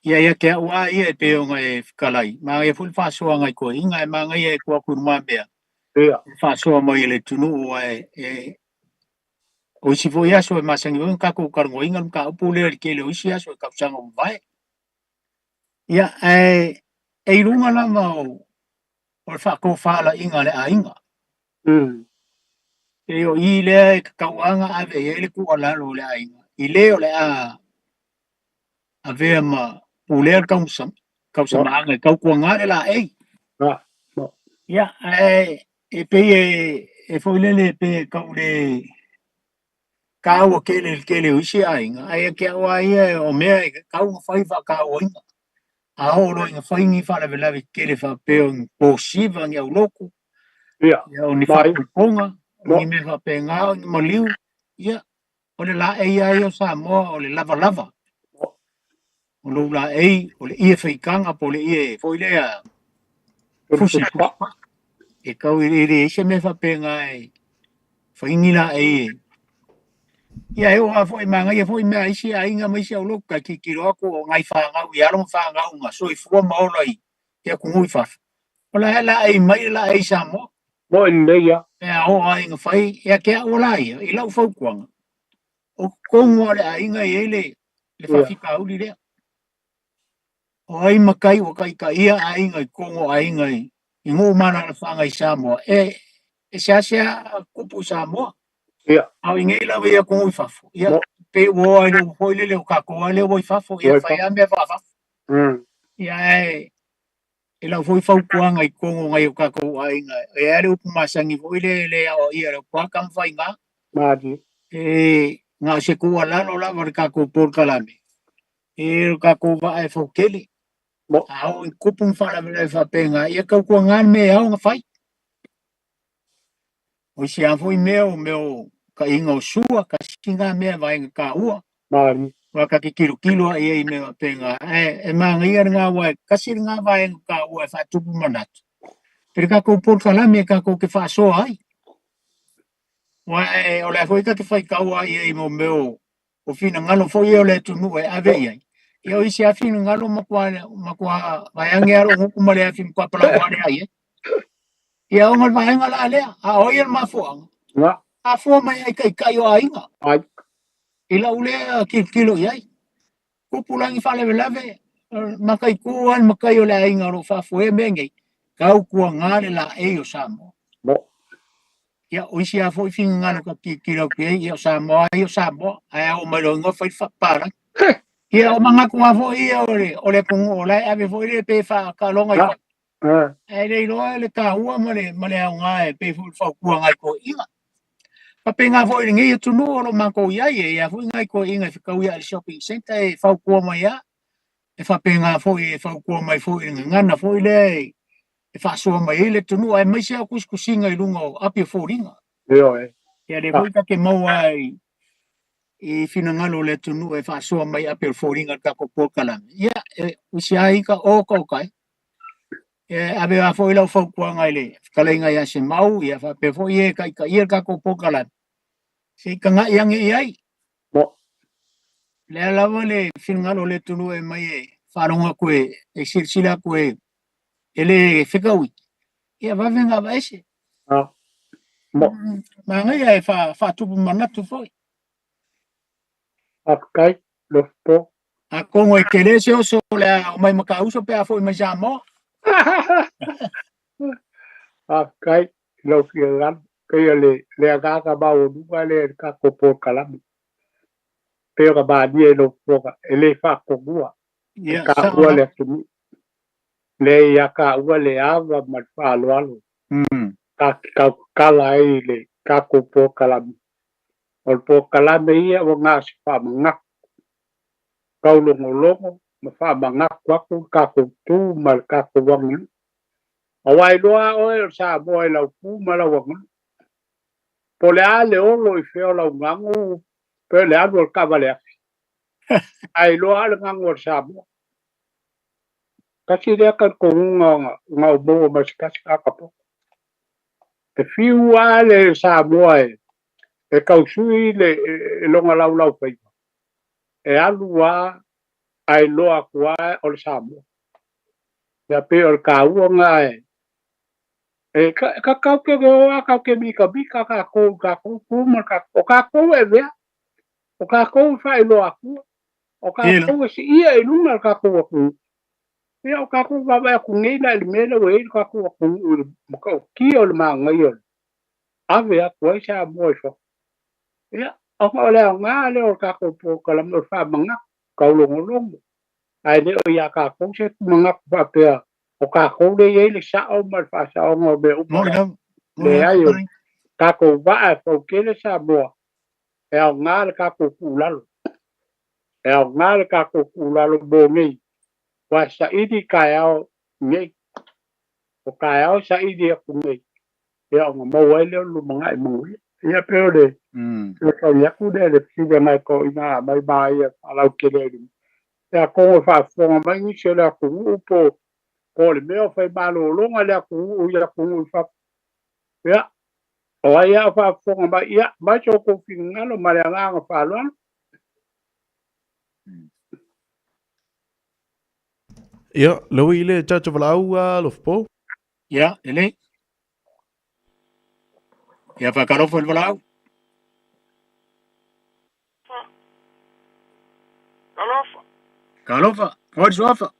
Ia ia te au lava ia e pei ona e fetalai, manaia foi le faasoa a nai toeaiina, ae manaia e tuu atu i lumamea Ia. le faasoa mai e le atunuu aua e o isi foi aso e masani foi ona tatou talanoaina le mataupu lea i le tele o isi aso i tausaga ua mavae. Ia, ae e i luga lava o le faatofalaiga a le aiga. E o i lea e tatau lava ona ave i ai le tuualalo a le aiga, i le o le a avea ma pulea le tausamaaga e tautuaga le laei. Ia, ae e pei e foi lele pe tau le taua tele i le tele o isi aiga, ae ia te au lava ia o mea e tatau ona fai faatauaina. A oo loa ina fai ni faalavelave tetele faapea o ni posiva, ni aulotu, Ia, ia o ni faapulupuna, o ni mea faapena, o ni maliu, ia, o le laei lava ia o Samoa o le lavalava. O lou laei, o le ie faitaga po o le ie foi lea fusi fusipaa. E tau e leai se mea faapena e fai ni laei e. Ia e oo lava foi, manaia foi mea a isi aiga ma isi aulotu, tai tilotilo atu o nai fanau i alo ma fanau na soifua ma ola i atunuu i fafo. O la e laei mai le laei Samoa. Mo lelei ia. Pe a oo lava ina fai, ia te au la ia, i lau fautuaga, o totonu lava o le aiga e i ai le faafitauli lea. O ai matai ua taitaia aiga i totonu o aiga i i nuu ma alaalafaga i Samoa, e e seasea tupu i Samoa. Ia. A o i nei lava i atunuu i fafo, ia Mo. pei ua o ai i le upu foi lele o tatou lava lea ua i fafo, ia Ua i fai fafo. lava mea faafafo. Ia ae i lau foi fautuaga i totonu o nai o tatou aiga, e i ai le upu masani foi lea e le aoaia e le Atua tama faiga. Malie. E na o se tuualalo lava i le tatou polokalame, e lo tatou vaa e fautele. A oo i tupu ni faalavelave faapena, ia tautuana le mea e ao ona fai. O isi lava foi mea, o mea o taiga o sua, tasi lena mea e vaega taua. Malie. Aua ta te tilotilo lava i ai i mea faapena, ae e manaia lena aua e tasi lena vaega taua e faatupu manatu i le tatou polokalame tatou te faasoa ai. Aua o le a foi ta te faitau lava i ai i mea o finagalo foi ia o le atunuu e ave i ai. Ia o isi lava finagalo matua matua vaeage lava lou gutu ma le afi matua palau lava i ai. Ia ona o le vaega la lea, a o ia le mafuaaga, Na. afua mai ai taitai o aiga. Ai. I lau lea tilotilo i ai. Tupulagi faalavelave, mataitu lava le matai o le aiga o lo o faafoea mea nei, tautuana le laei o Samoa. Mo. Ia, o isi lava foi finagalo ta te tilotilo atu i ai, ia o Samoa lava ia o Samoa, ae a oo mai loa i igoa fai le faapapalagi. Ia, o manatu lava foi ia o le atunuu o la e ave foi lea pe faataaloga i fafo. Ae le iloa le taua ma le aoga e pei foi o le fautua a nai toeaiina. Faapena foi i lenei atunuu o lo o matou i ai, e i ai foi nai toeaiina e fetaui i le shopping centre e fautua mai lava. E faapena foi e fautua mai foi i le gagana foi lea e faasoa mai ai le atunuu, aemaise lava tusitusiga i luga o api o foliga. Ioe. Ia lea foi ta te maua ai i finagalo o le atunuu e faasoa mai api o foliga i le tatou polokalame. Ia, e usi ai ka o ka o kai. E ave lava foi lau fautuaga i le fetalaiga ia Semau, ia faapea foi e taitaia le tatou polokalame, se i tagai ane i ai. Mo. Lea lava le finagalo o le atunuu e mai e faalogo atu e silasila atu e le fetaui, ia vave ona aveese. Ah. Mo. Manaia e faatupu manatu foi. Faafetai, Lofopo. Atonu e tele se oso o le a omai Matauso pe a foi mai Samoa. Faafetai i lau finagalo. Pei o le agaga maualuga lea i le tatou polokalame. Pei ona malie i lau Afioga, e le faatonua e Ia, taua le atunuu. Lea ia taua le ava ma le faaaloalo ta te tautatala ai i le tatou polokalame. O le polokalame ia ua na o se faamanatu, taulogologo ma faamanatu atu le tatou tu ma le tatou aganuu. Aua e iloa lava oe o le Samoa i lau tu ma lau aganuu. Po o le a le olo i fea o lau gagu pe o le alu o le taavale afi, ae iloa lava le gagu o le Samoa. Tasi lea talitonuga na ou maua mai se tasi tagata poto. E fiu lava le Samoa e tausui le lona laulaufaiva, e alu lava ae iloa atu lava o le Samoa. Ia pei o le taua lena e tatou te o lava tatou te mitamita tatou i tatou tu ma le tatou, o tatou e avea, o tatou e faailoa atua, o tatou e siia i luga le tatou atunuu. Ia o tatou vaavaai atu nei la i le mea lea ua i ai le tatou atunuu i le matautia o le manaia o le ave atu ai Samoa i fafo. Ia, ona o le aoga lea o le tatou polokalame o le faamanatu, taulogologo, ae le o ia tatou se manatu faapea o tatou lea e i ai le sao ma le faasaoga o mea uma. Leai, o le tatou vaa e fautele Samoa, e aoga le tatou tuulalo. E aoga le tatou tuulalo mo nei, aua e saili taeao nei. O taeao e saili atu nei, ia ona maua ai lea o le lumanai manuia. Ia pei o le fesoasoani atu lea i le fesili a nai toeaiina mai ma ia faalautele ai i luma. Ia atonu e faafofoga mai nisi o le atunuu po o le mea o fai malologa le atunuu i atunuu i fafo. Ia, o ai lava o faafofoga mai, ia, mai so outou finagalo ma le agaga faaaloalo. Ia, le ui le tatou valaau a Lofopo. Ia, lelei. Ia, faatalofa i le valaau. Talofa. Talofa, oi le suafa.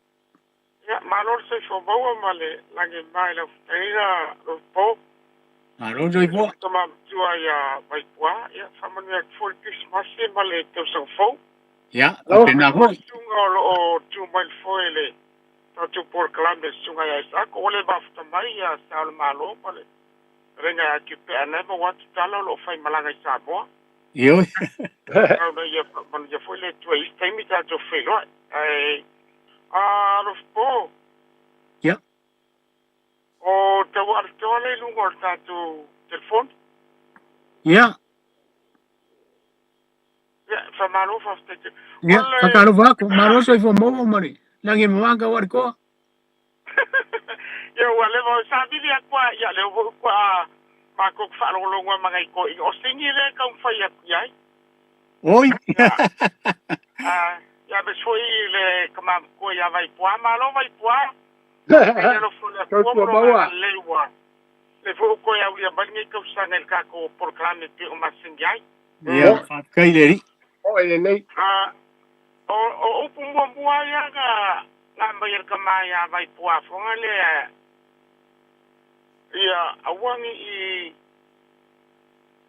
soifua maua ma le lagima i lau fetaiga lofo. Malo soifua. Tama matua ia Vaipuā, ia faamanuia atu foi le Kerisimasi ma le tausaga fou. Ia, faapena foi. Susuga o lo o tu mai le foe le tatou polokalame le susuga ia Isako, ua le mafuta mai ia Sao le Malo ma le fetalaiga ia Kipe'a na e maua atu tala o lo o faimalaga i Samoa. Ioe. Tau na ia faamanuia foi le Atua i isi taimi tatou feiloai. Ae a Alofapo. Ia. O tauaaletoa le i luga o le tatou telefoni. Ia. Ia, faamalo faafetai tele. Ia, O le faatalofa atu, malo soifua maua ma le lagi e mama tau alitoa. Ia ua leva o savili atu a ia lea foi ua matou te faalogologo ai ma nai toeaiina. O sini lea e taumafai atu i ai. Oi. Ia, a, ia aemaise foi le tama matua ia Vaipuā. Malo Vaipuā. Faafetai le alofa o le Atua ma Soifua lona maua. agalelei ua lea foi ua toe aulia mai lenei tausaga i le tatou polokalame e pei ona masani ai. Ia, faafetai le Alii. Oi lelei. A, o upu muamua ia na aumai e le tama ia Vaipuā foga lea, ia aua ne i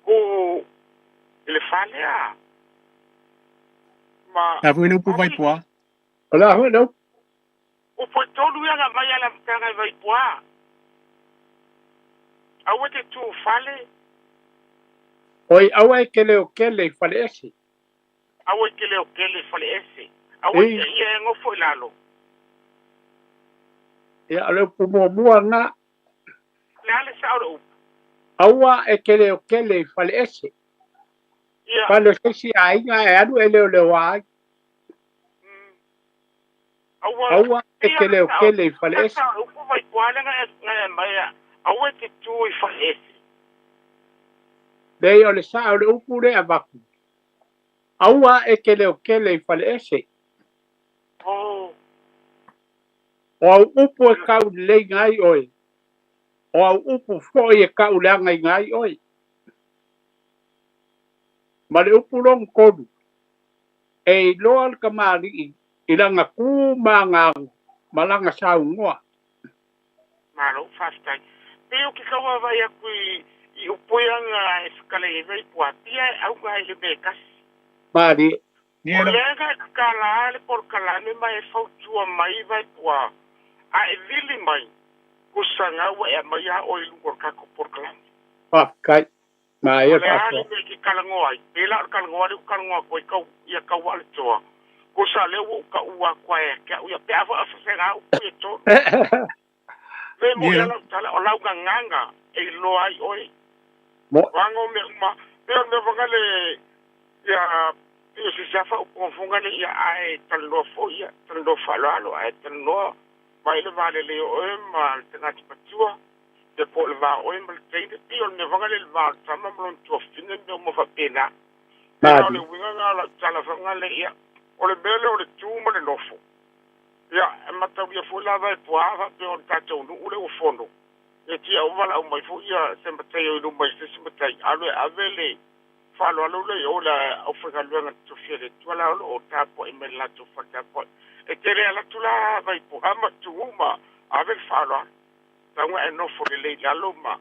tuu i le fale a ma. La foi le upu Vaipuā. O le a foi le upu? Upu e tolu ia na aumai a le amataga i Vaipuā. Aua e te tu fale. Oi, aua e te leokele i faleese. Aua e te leokele i faleese. Aua e te ia e nofo i lalo. Ia, o le upu muamua lena. Le a le sao o le upu? Aua e te leokele i faleese. Ia. Fale o se isi aiga e alu e leoleoa ai. Aua, Aua e te leokele i faleese. Sao o le upu Vaipuā lea na e aumai, aua e te tu i faleese. Leai, o le sao o le upu lea e avatu. Aua e te leokele i faleese. Oh. O au upu e kaʻuleleiina ai oe, o au upu foi e kaʻuleagaina ai oe. Ma le upu lona tolu, e iloa le kamali'i i lana tu ma agaga ma lana saunoa. Malo, faafetai. Pei o ke tau vaavaai atu i upu ia na e fetalai ai Vaipuā, pia e auga i le mea e tasi. Malie. O lea na e tatala le polokalame ma e fautua mai Vaipuā, a e vili mai, kusaga ua e aumaia oe i luga o le tatou polokalame. Faafetai. Maia O le a le faasoa. mea e te talanoa ai, pei la o le talanoa lea ua talanoa atu ai kau, ia Tauaaletoa, kusa lea ua ou taua atu ai ia te au ia, pe a foi o fasega upu ia e tolu. Le mo ia lau tala, o lau gagaga e iloa ai oe. Mo. Vaga o mea uma, pei o le mea foi le, ia, pei o se isi afa upu foi le ia, ae talanoa foi ia, talanoa faaaloalo, ae talanoa mai le va lelei o oe ma le tagata matua, ia po o le va o oe ma le teine, pei o le mea foi le va o le tama ma lona tuafafine, mea uma faapena. Pei la o le uiga lena o lau tala foi le ia, o le mea lea o le tu ma le nofo. Ia, e mataulia foi la Vaipuā faapea o le tatou nuu lea ua fono, e tia uma valaau mai foi ia se matai o i luma i se isi matai, alu e ave le faaaloalo lea i o le aufaigaluega totofi a le Atua la o lo o tapuai mai i le latou fale tapuai. E te le alu atu la Vaipuā ma tu ma ave le faaaloalo, tatau ona e nofo lelei i lalo ma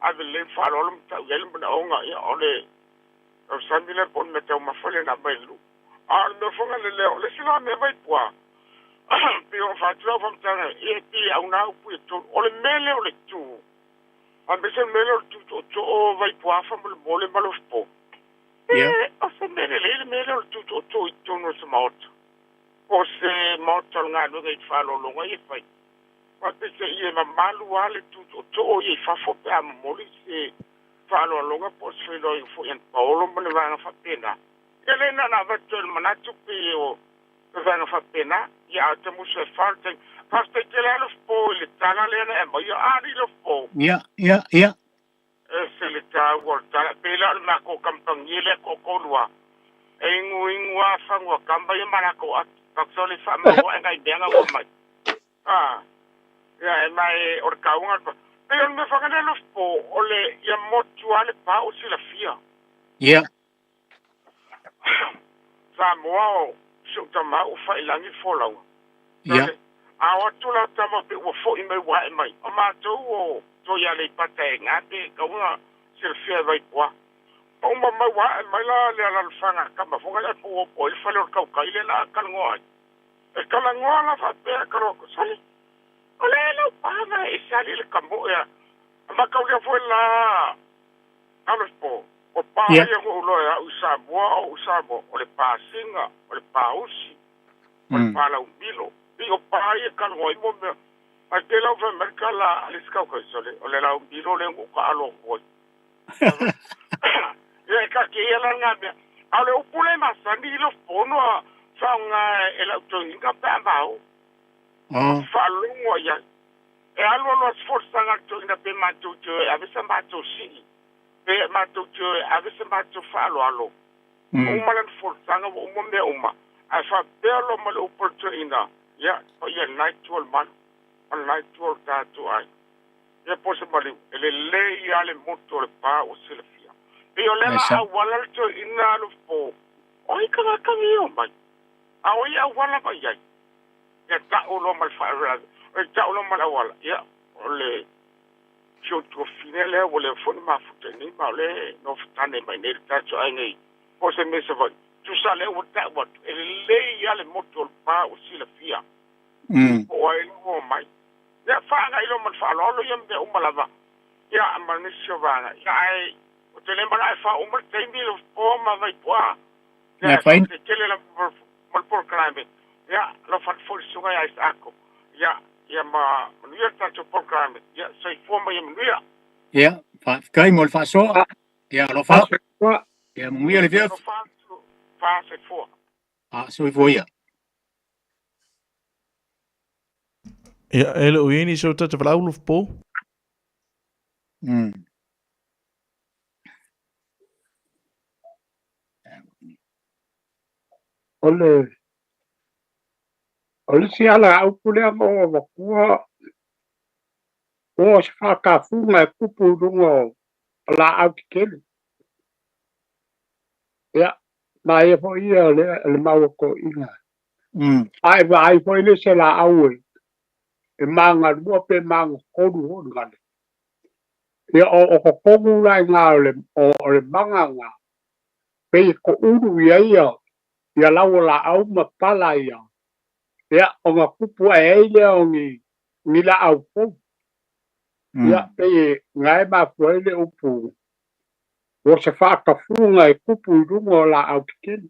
ave lelei le faaaloalo ma tau i ai le manaoga, ia o le tausami lea po o le mea taumafa lea na aumai i le nuu. A o le mea foi lea, o le isi la mea Vaipuā, pei ona fai atu lau faamatalaga, ia e pei e auna upu ia tolu. O le mea lea o le tu, aemaise le mea lea o le tu tootoo Vaipuā faamolemole ma Lofopo. E, o se mea lelei le mea lea o le tu tootoo i totonu o se maota. Po o se maota o le galuega i faaaloaloga ia e fai. Aua peiseai e mamalu lava le tu tootoo ia i fafo pe a momoli se faaaloaloga po o se feiloaiga foi a Paolo ma le vaega faapena. Ia lea na ona avatu ai le manatu pei o le vaega faapena. Ia a o te musu e fa o le taimi. Faafetai tele lava Lofopo i le tala lea na e aumaia. A alii Lofopo. Ia, ia, ia. Ese le taua o le tala. Pei la o le matou kamupani lea e toatolu lava. E inuinu lava fanua kama ia ma latou ata. Faapea o le faamauae nai mea na ua aumai. A, ia e ma e o le kauga le Pei o le mea foi lea Lofopo, o le ia motu lava le pa o silafia. Ia. Samoa o si ou tama ua faiilagi le folauga. Ia. A o atu la tama pe ua fo'i mai ua ae mai. O matou o toi Aleipata e gape kauga silafia e Vaipoa. Ma uma mai ua ae mai la le alalafaga a kama foi lea po ua po ai le fale o le kaukai lea la talanoa ai. E talanoa la faapea e kalo sali. O le lau paga e sali le kamoe a. Mataulia foi la alo po. O pa ia ko ulo ya u Samoa o u Samoa o le pasinga o le pausi o le palaumilo. I o pa ia kalo i mo mea. Ai te lau fa Amerika la alis kau kai sole o le laumilo le ngu ka alo koi. Ia e ka ke ia la ngā mea. A le upu le masani i lo pono a whaonga e lau tohinga pe a mau. Whaalongo ia. E alu alu as forsaga le toina pe matou te e ave sa matou sii. Pe matou te e ave sa matou whaaloalo. Uma lan forsaga wa uma mea uma. Ai whapea lo ma le upu le toina. Ia, o ia nai tuol malu. O nai tuol tātou ai. Ia po se maliu. E le le ia le moto o le pā o silafia. E o lela Sa. a wala le toina alu po. O i kanga o mai. A o ia wala mai ai. Ia ta'u lo ma le whaarela. O ta'u lo ma le awala. Ia, o le fio tuafine lea ua le foni mafuta nei ma o le nofotane mai nei le tatou ai nei. Po se mea Savaii. Tusa lea ua ta'u atu. E lelei ia le moto o le pā o silafia. Po o ai lo mai. Ia whaanga ilo ma le faaaloalo ia mea uma lava. Ia ma nisi o vaega. Ia ae o te le mana e faauma le taimi le po ma Vaipoa. Ia, Ia faina. te tele la ma le polokalame. Ia lo fatufoli suga ia Isaako. Ia ia ma manuia le tatou polokalame. Ia soifua ma ia manuia. Ia, faafetai mo le faasoa. Ia, alofa. Ia, manuia le fiafi. Faasoifua. Faasoifua ia. Ia, e le o i ni sau tata whalau lo po. O le isi alagaʻupu lea ma ou avatua ua se faatafuga e tupu i luga o laau tetele. Ia, ma ia foi ia o le le mau a toeaiina. A e vaai foi le se laau e magalua pe magatolu foi gale. Ia o totonu la i gā o le maga gā. Pei e toʻulu ia ia ia lau o laau ma pala ia. Ia o ga tupu ae ai lea o ni laau fou. Ia pei e gae mafua ai le upu ua se faatafuga e tupu i luga o laau tetele.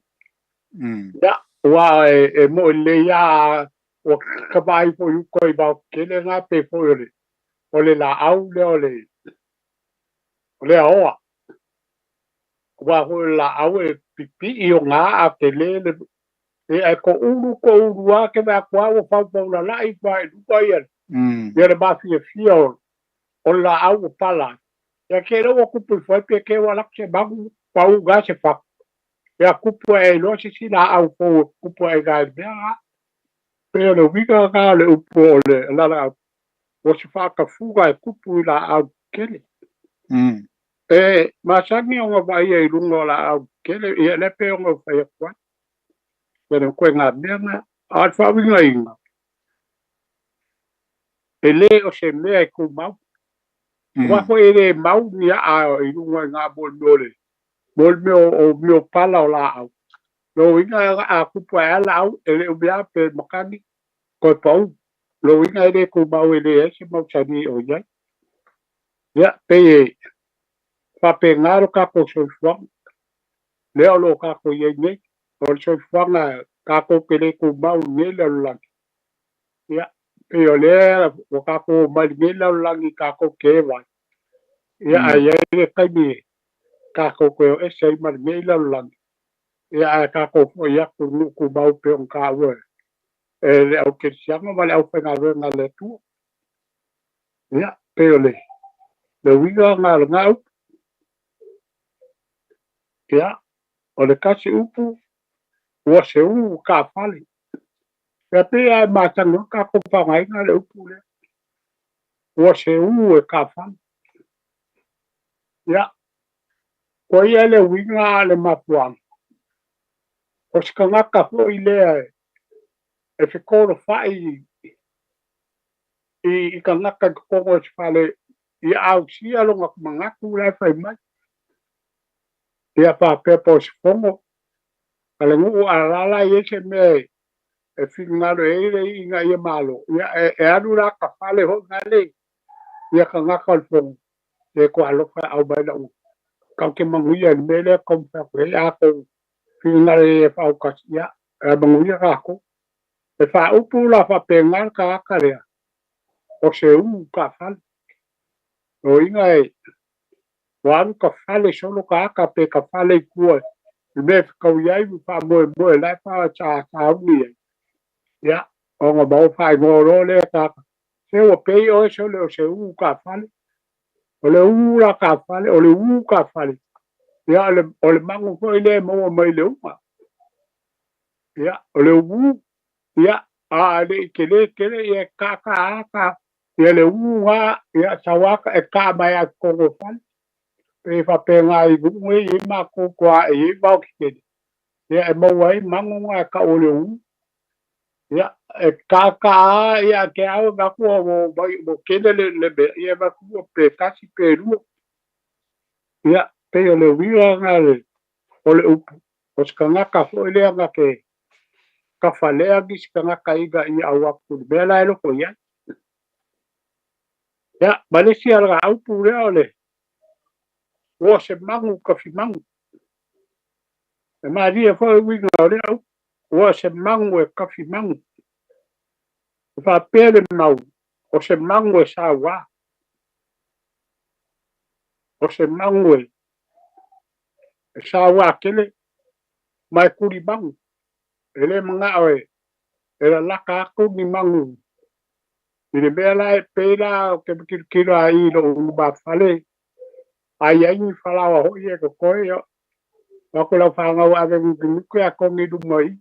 Ia ua e moʻi lelei a ua kavaai foi uka i vaotetele gā pe foi o le laau lea o le aoa. Ua foi o le laau e pipii o gā a tele le e ae toʻulu a ke vaeatu ua faufaulalai fa i luga ia ia le mafiafia o le laau ua pala. Ia ke ua tupu ifo ai pe ke ua lako se magu pau gā se fako. Ia tupu ae iloa se isi laau fou e tupu ae gā i le mea gā. Pe o le uiga gā o le upu o le lalagaʻu ua se faatafuga e tupu i laau tetele. E masani o ga vaaia i luga o laau tetele ia lea pe ona ou fai atu ai. Ia le koe ngā mea gā. A o le faauigaina e lē o se mea e tumau. Ua foi e lē mau ni a'a i luga i ngā mo le mea o le mo le mea o mea o pala o laau. Lo uiga a tupu ae a laau e le umi a pe makani koe pau. Lo uiga e lē tumau e lē ai se mausani o iai. Ia pei e faapegā lo tatou soifuaga. Lea o loo tatou iai nei. O le soifuaga tatou te lē tumau i lenei lalolagi. Ia pei o lea ua tatou omai i lenei lalolagi tatou te eva ai. Ia ae iai le taimi tatou toe o ese ai ma lenei lalolagi. Ia ae tatou fo'i atu i nuu tumau pe ona taua e le au kerisiano ma le aufaigaluega a le Atua. Ia pei o le le uiga gā o lena upu. Ia o le tasi upu ua se ū taafale. Ia pei a e matagi o tatou faaaogaina le upu lea. Ua se ū e taafale. Ia koa ia le uiga a le mafuaaga. O se tagata foi lea e fekolofa'i i tagata i totonu o se fale ia ausia lona manatu la e fai mai. Ia faapea po o se fono a le nuu a alaala i ai se mea e finagalo i ai le iiga ia malo, ia e alu la ka fale foi lale ia tagata o le fono se toe alofa e aumai lau tatou te manuia i le mea lea taumafai atu ai. A tou finagalo e faautasi, ia e manuia tatou. E faaupu la faapena le tagata lea o se ū taafale. O iga e ua alu ka fale solo tagata pe ka fale i tua i mea e fetaui ai ma faamoemoe la e sauni ai. Ia, ona maua faaigoa loa lea tagata. Se ua pei oe sole o se ū taafale. O le ū la taafale, o le ū taafale. Ia, o le magu foi lea e maua mai le uga. Ia, o le ū, ia, a le i tele tele, ia e kākā ka, ia le ū ngā, ia sauaka e kā mai a totonu o fale. Pe faapena i nuu e i ai matou toa e i ai vao tetele. Ia e maua ai magu ngā e tau o le ū. Ia, e kākā ia ke au e vaku o mai o tele le mea, ia e vaku ua pe tasi pe lua. Ia, pei o le uiga ngā le, o le upu, o se tagata foi lea na te tafalea nisi tagata ina ia au atu i le mea la e loko i ai. Ia, ma le isi alagaupu lea o le ua se magu kafimagu. E malie foi uiga o lea upu, ua se magu e kafimagu. E faapea le mau, o se magu e sauā. O se magu e sauā tele ma e kulimagu. E le manao e lalaka atu ni magu i le mea la e pei la o ke kilokilo a i lou lumafale a i ai ni falaoa foi e totoe, ia o atu lau fanau e ave nukunuku ia togi i luma i i.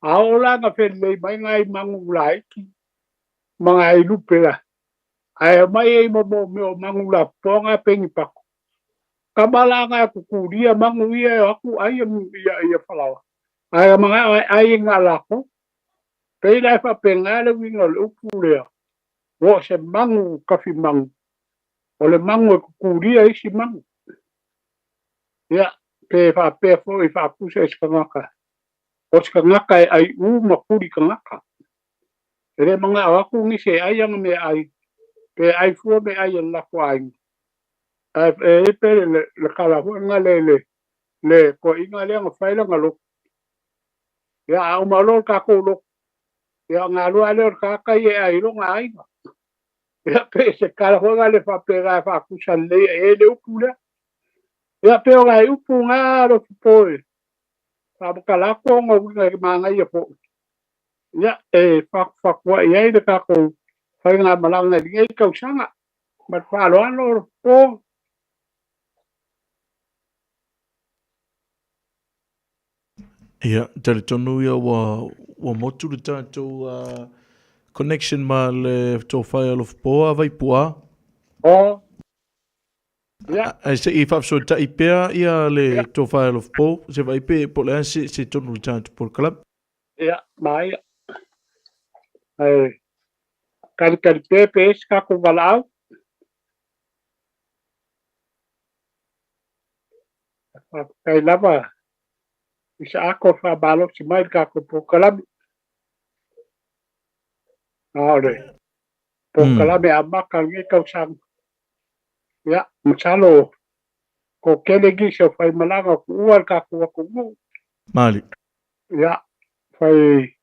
A oo la ina felelei mai nai magu laiti ma nai lupe la, ae omai ai ma mea o magu lapopoa na pei ni pako. Kama la na kukulia magu ia e o atu ai ia falaoa. Ae manao e ai i ngā lako. Pei la e faapena le uiga o le upu lea, ua o se magu kafimagu, o le magu e kukulia isi magu. Ia, pe faapea foi faapusa i se tagata, o se tagata e aiʻū ma kuli tagata. E le manao atu nisi e ai ana meaai, pe ai fua meaai a le latou aiga. Ae e i ai pea le tala foi lena le le toeaina lea na fai lana lotu. Ia, a uma loa le tatou lotu, ia ona alu lava lea o le tagata ia e ai i lona aiga. Ia, pe se tala foi lena le faapena e faatusa lelei i ai le upu lea. Ia, pei o nai upu na lotu po e faamatala atu ona uiga e manaia foi. Ia, e fatufatuai ai le tatou faigamalaga i lenei tausaga. Ma le faaaloalo lotu po. Ia, talitonu ia ua motu le tatou connection ma le tofa ia Alofapoa Vaipu'a. O. Ia. Ae se i faafesootai pea ia le tofa ia Alofapoa, se vaai pe po o le a se tonu i le tatou polokalame. Ia, maia. Ae talitali pea pe i ai se tatou valaau. Faafetai lava i sa ako e faamalosi mai le tatou polokalame. A o le polokalame amata o lenei tausaga. Ia, masalo ko tele nisi o faimalaga o tuua le tatou atunuu. Mali. Ia, fai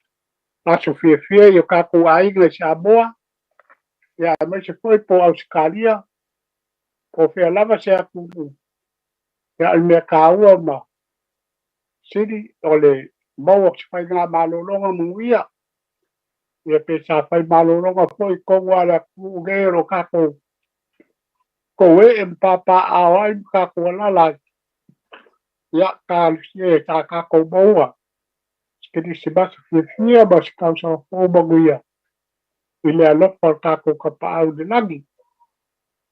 aso fiafia i o tatou aiga i Samoa, ia aemaise foi po o Ausetalia, po o fea lava se atunuu. Ia, o le mea taua ma sili o le maua o se faigamalologa manuia. Ia pe sa fai malologa foi i totonu lava o le atunuu nei o lo o tatou tou ee ma papaaao ai ma tatou alaala ai. Ia, talosia e sa tatou maua se Kerisimasi fiafia ma se tausaga fou manuia i le alofa o le tatou Tapaau i le lagi.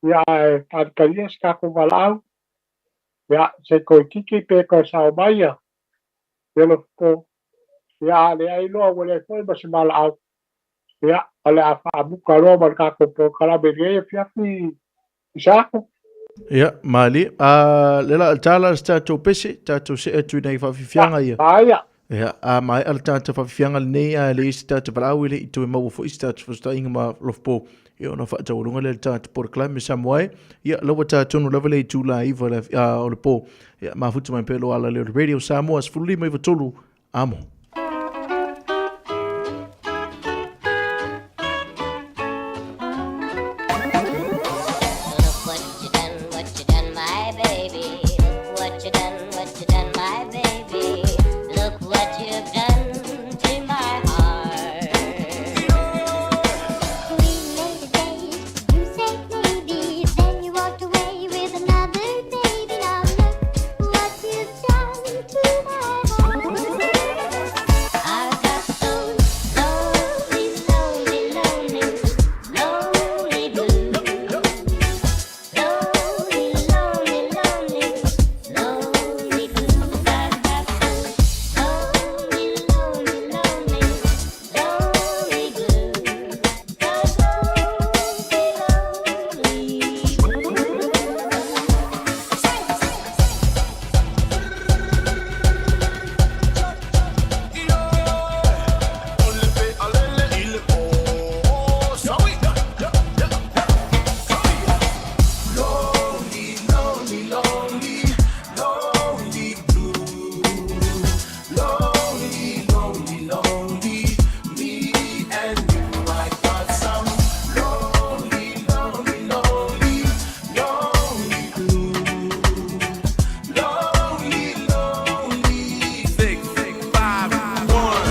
Ia, ae talitalia se tatou valaau. Ia, se toe titi pe toe sao mai ia Alofapoa. Ia, a leai loa ua leai foi ma se valaau. Ia, o le a faamuta loa ma le tatou polokalame i lenei afiafi, Isaako. Ia, malie. A le la tala le tatou pese, tatou see atu i nai faafiafiaga ia. Aia. Ia, a maea le tatou faafiafiaga lenei, a le isi tatou valaau e le i toe maua foi se tatou fesootaiga ma Alofapo. Ia, ona faataualuga lea le tatou polokalame Samoa e. Ia, laua tatonu lava le itula 9 o le po. Ia, mafuta mai pea lo ala lea o le Radio Samoa 15 93 amo. Look what you done, what you done, my baby. Look what you done, what you done, my baby. Look what you've done to my heart. We made a date, you said maybe, then you walked away with another baby. Now look what you've done to my heart. I got those lonely, lonely, lonely, lonely blues. Lonely, lonely, lonely, lonely blues. I got those lonely, lonely, lonely, lonely blues. Those lonely, lonely blues. Lonely, lonely, lonely, lonely blue. Lonely, lonely, lonely, me and you. I got some lonely, lonely, lonely, lonely blue. Lonely, lonely. 6, 6, 5, 1.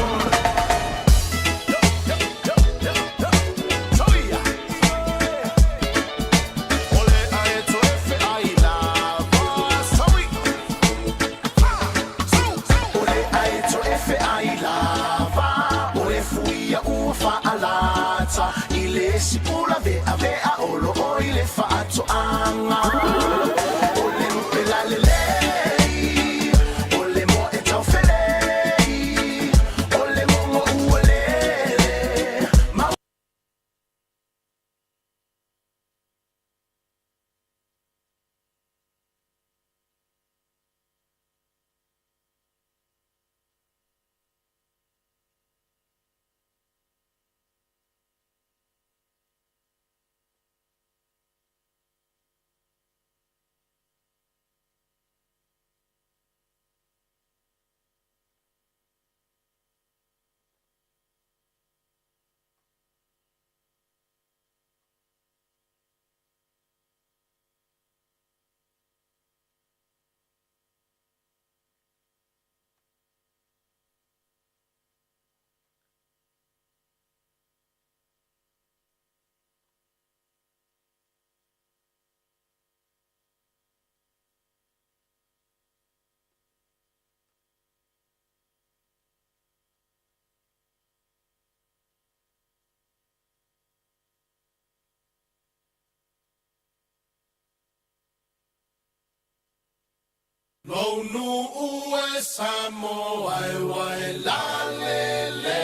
Lou e Samoa e wai la le le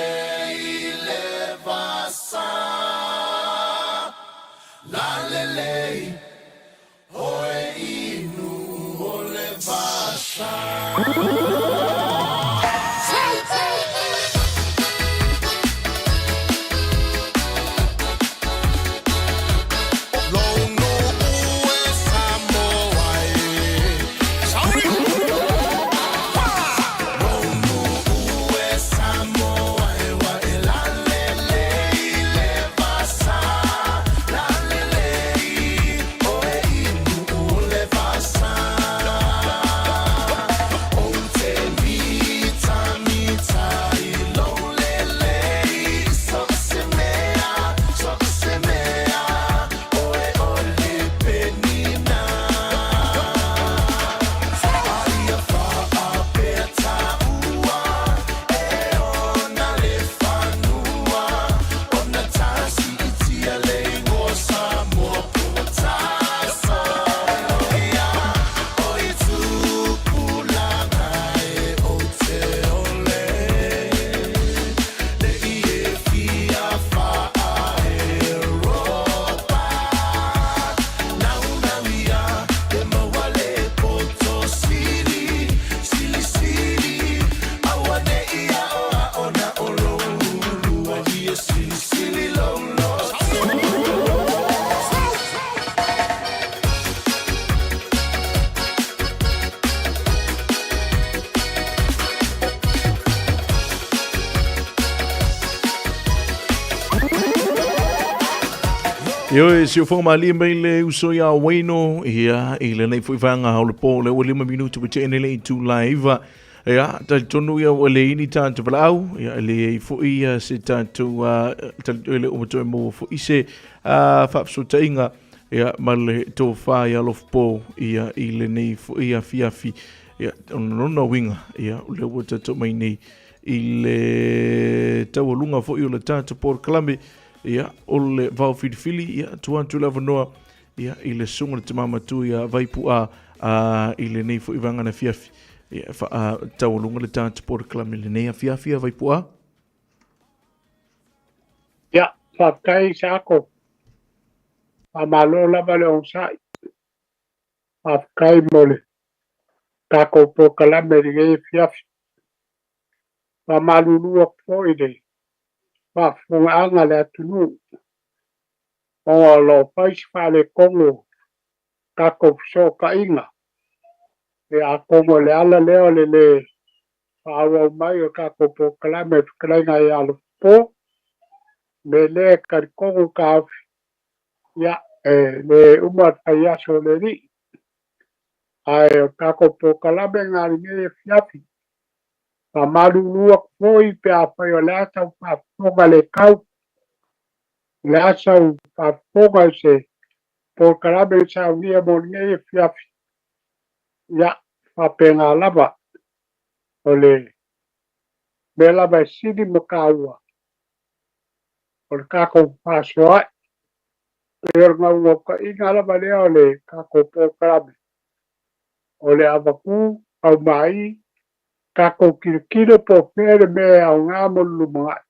i le vasa. La le le oe inu o le vasa. Ioe, si o whanga malia mai le uso ia Waino, ia, i le nei fui whanga hau le pō, le ua lima minutu pa te ene le i tū la iva. Ia, talitonu ia ua le ini tātou valaau, ia, le i fui ia se tātou, talitonu le uma toe mō fui se, whaafsotainga, ia, ma le tō whā ia lofu pō, ia, i le nei fui ia fiafi, ia, ona nona winga, ia, le ua tātou mai nei, i le taualuga foi o le tātou polokalame, ia, o le vao filifili, ia, tua atu le avanoa, ia, i le susuga le tama matua ia Vaipu'a, a, i lenei foi vaega na afiafi, ia, faa taualuga le tātou polokalame i lenei afiafi a Vaipu'a. Ia, faafetai Saako. Faamalo lava le onosai. Faafetai mo le tatou polokalame i lenei afiafi. Faamalulu atu foi i le faafofogaaga a le atunuu ona o lo o fai se faaletonu o tatou fesootaiga. Ia atonu o le ala lea o le lē faaauau mai o tatou polokalame i fetalaiga ia Alofapo. Mea lea e talitonu taofi, ia e lē uma le faiaso o le Alii. Ae o tatou polokalame na lenei afiafi, faamalulu atu foi pe afai o le a sau faafofoga le tau, o le a sau faafofoga i se polokalame na saunia mo lenei afiafi, ia faapena lava. O le mea lava e sili ma taua, o le tatou fefaasoaai. Pei o le naunautaiga lava lea o le tatou polokalame, o le avatu aumai tatou tilotilo po o fea le mea e aoga mo le lumanai,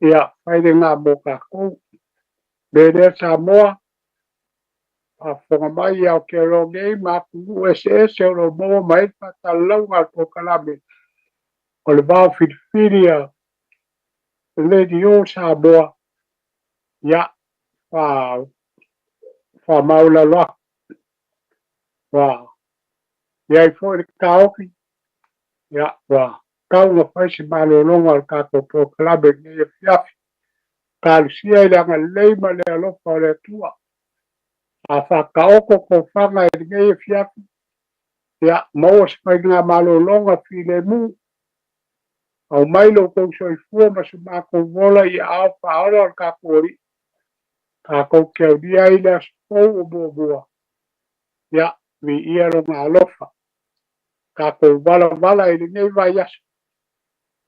ia fai lena mo tatou. Mea lea Samoa, faafofoga mai i Aotearoa nei ma atunuu eseese o lo o maua mai ai le faasalalauga a le polokalame o le Vao Filifili a Ledio Samoa, ia faamaualalo atu. Ua i ai foi le taofi, ia ua tau na fai se malologa o le tatou polokalame i lenei afiafi. Talosia i le agalelei ma le alofa o le Atua. A faataoto tofaga i lenei afiafi, ia maua se faiga malologa filemu. Aumai lo outou soifua ma so matou ola i aao faaola o le tatou Alii. Tatou te aulia ai le aso fou o muamua. Ia, viia lona alofa. Tatou valavala i lenei vaiaso.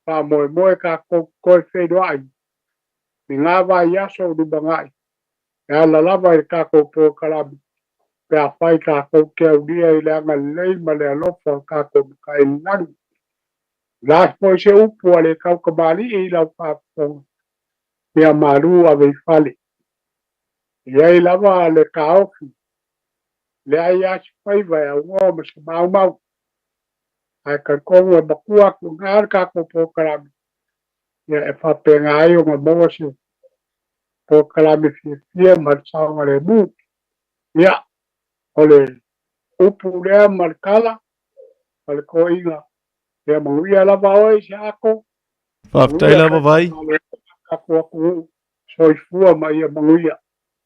Faamoemoe tatou toe feiloai i ngā vaiaso o lumanai e ala lava i le tatou polokalame pe afai tatou te aulia i le agalelei ma le alofa o le tatou Matai i le lagi. O le a foi se upu a le tautamalii i lau faafofoga, ia malu ave i fale. E i ai lava le taofi, leai lava se faiva e aunoa ma se maumau. Ae talitonu e matua atu i ina le tatou polokalame, ia e faapena ai ona maua se polokalame fiafia ma le saogalemu. Ia, o le upu lea ma le tala ma le toeaiga, ia manuia lava oe Isaako. Faafetai lava Vai. Tatou atunuu, soifua ma ia manuia.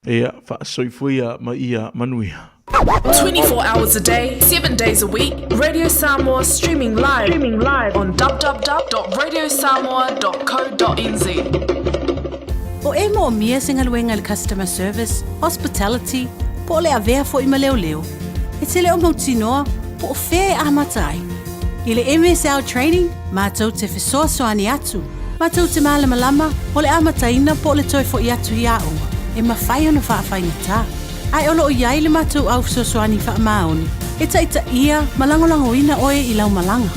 Ia, faasoifua ma ia manuia. 24 hours a day, 7 days a week, Radio Samoa streaming live, streaming live on www.radiosamoa.co.nz. O e moomia se galuega i le customer service, hospitality, po o le avea foi ma leoleo, e te le o mautinoa po o fea e amata ai. I le MSL Training, matou te fesoasoani atu, matou te malamalama o le amataina po o le toe foi atu i aoga e mafai ona faafaigata. Ae o lo o i ai le matou au fesoasoani faamaoni e taitaia ma lagolagoina oe i lau malaga.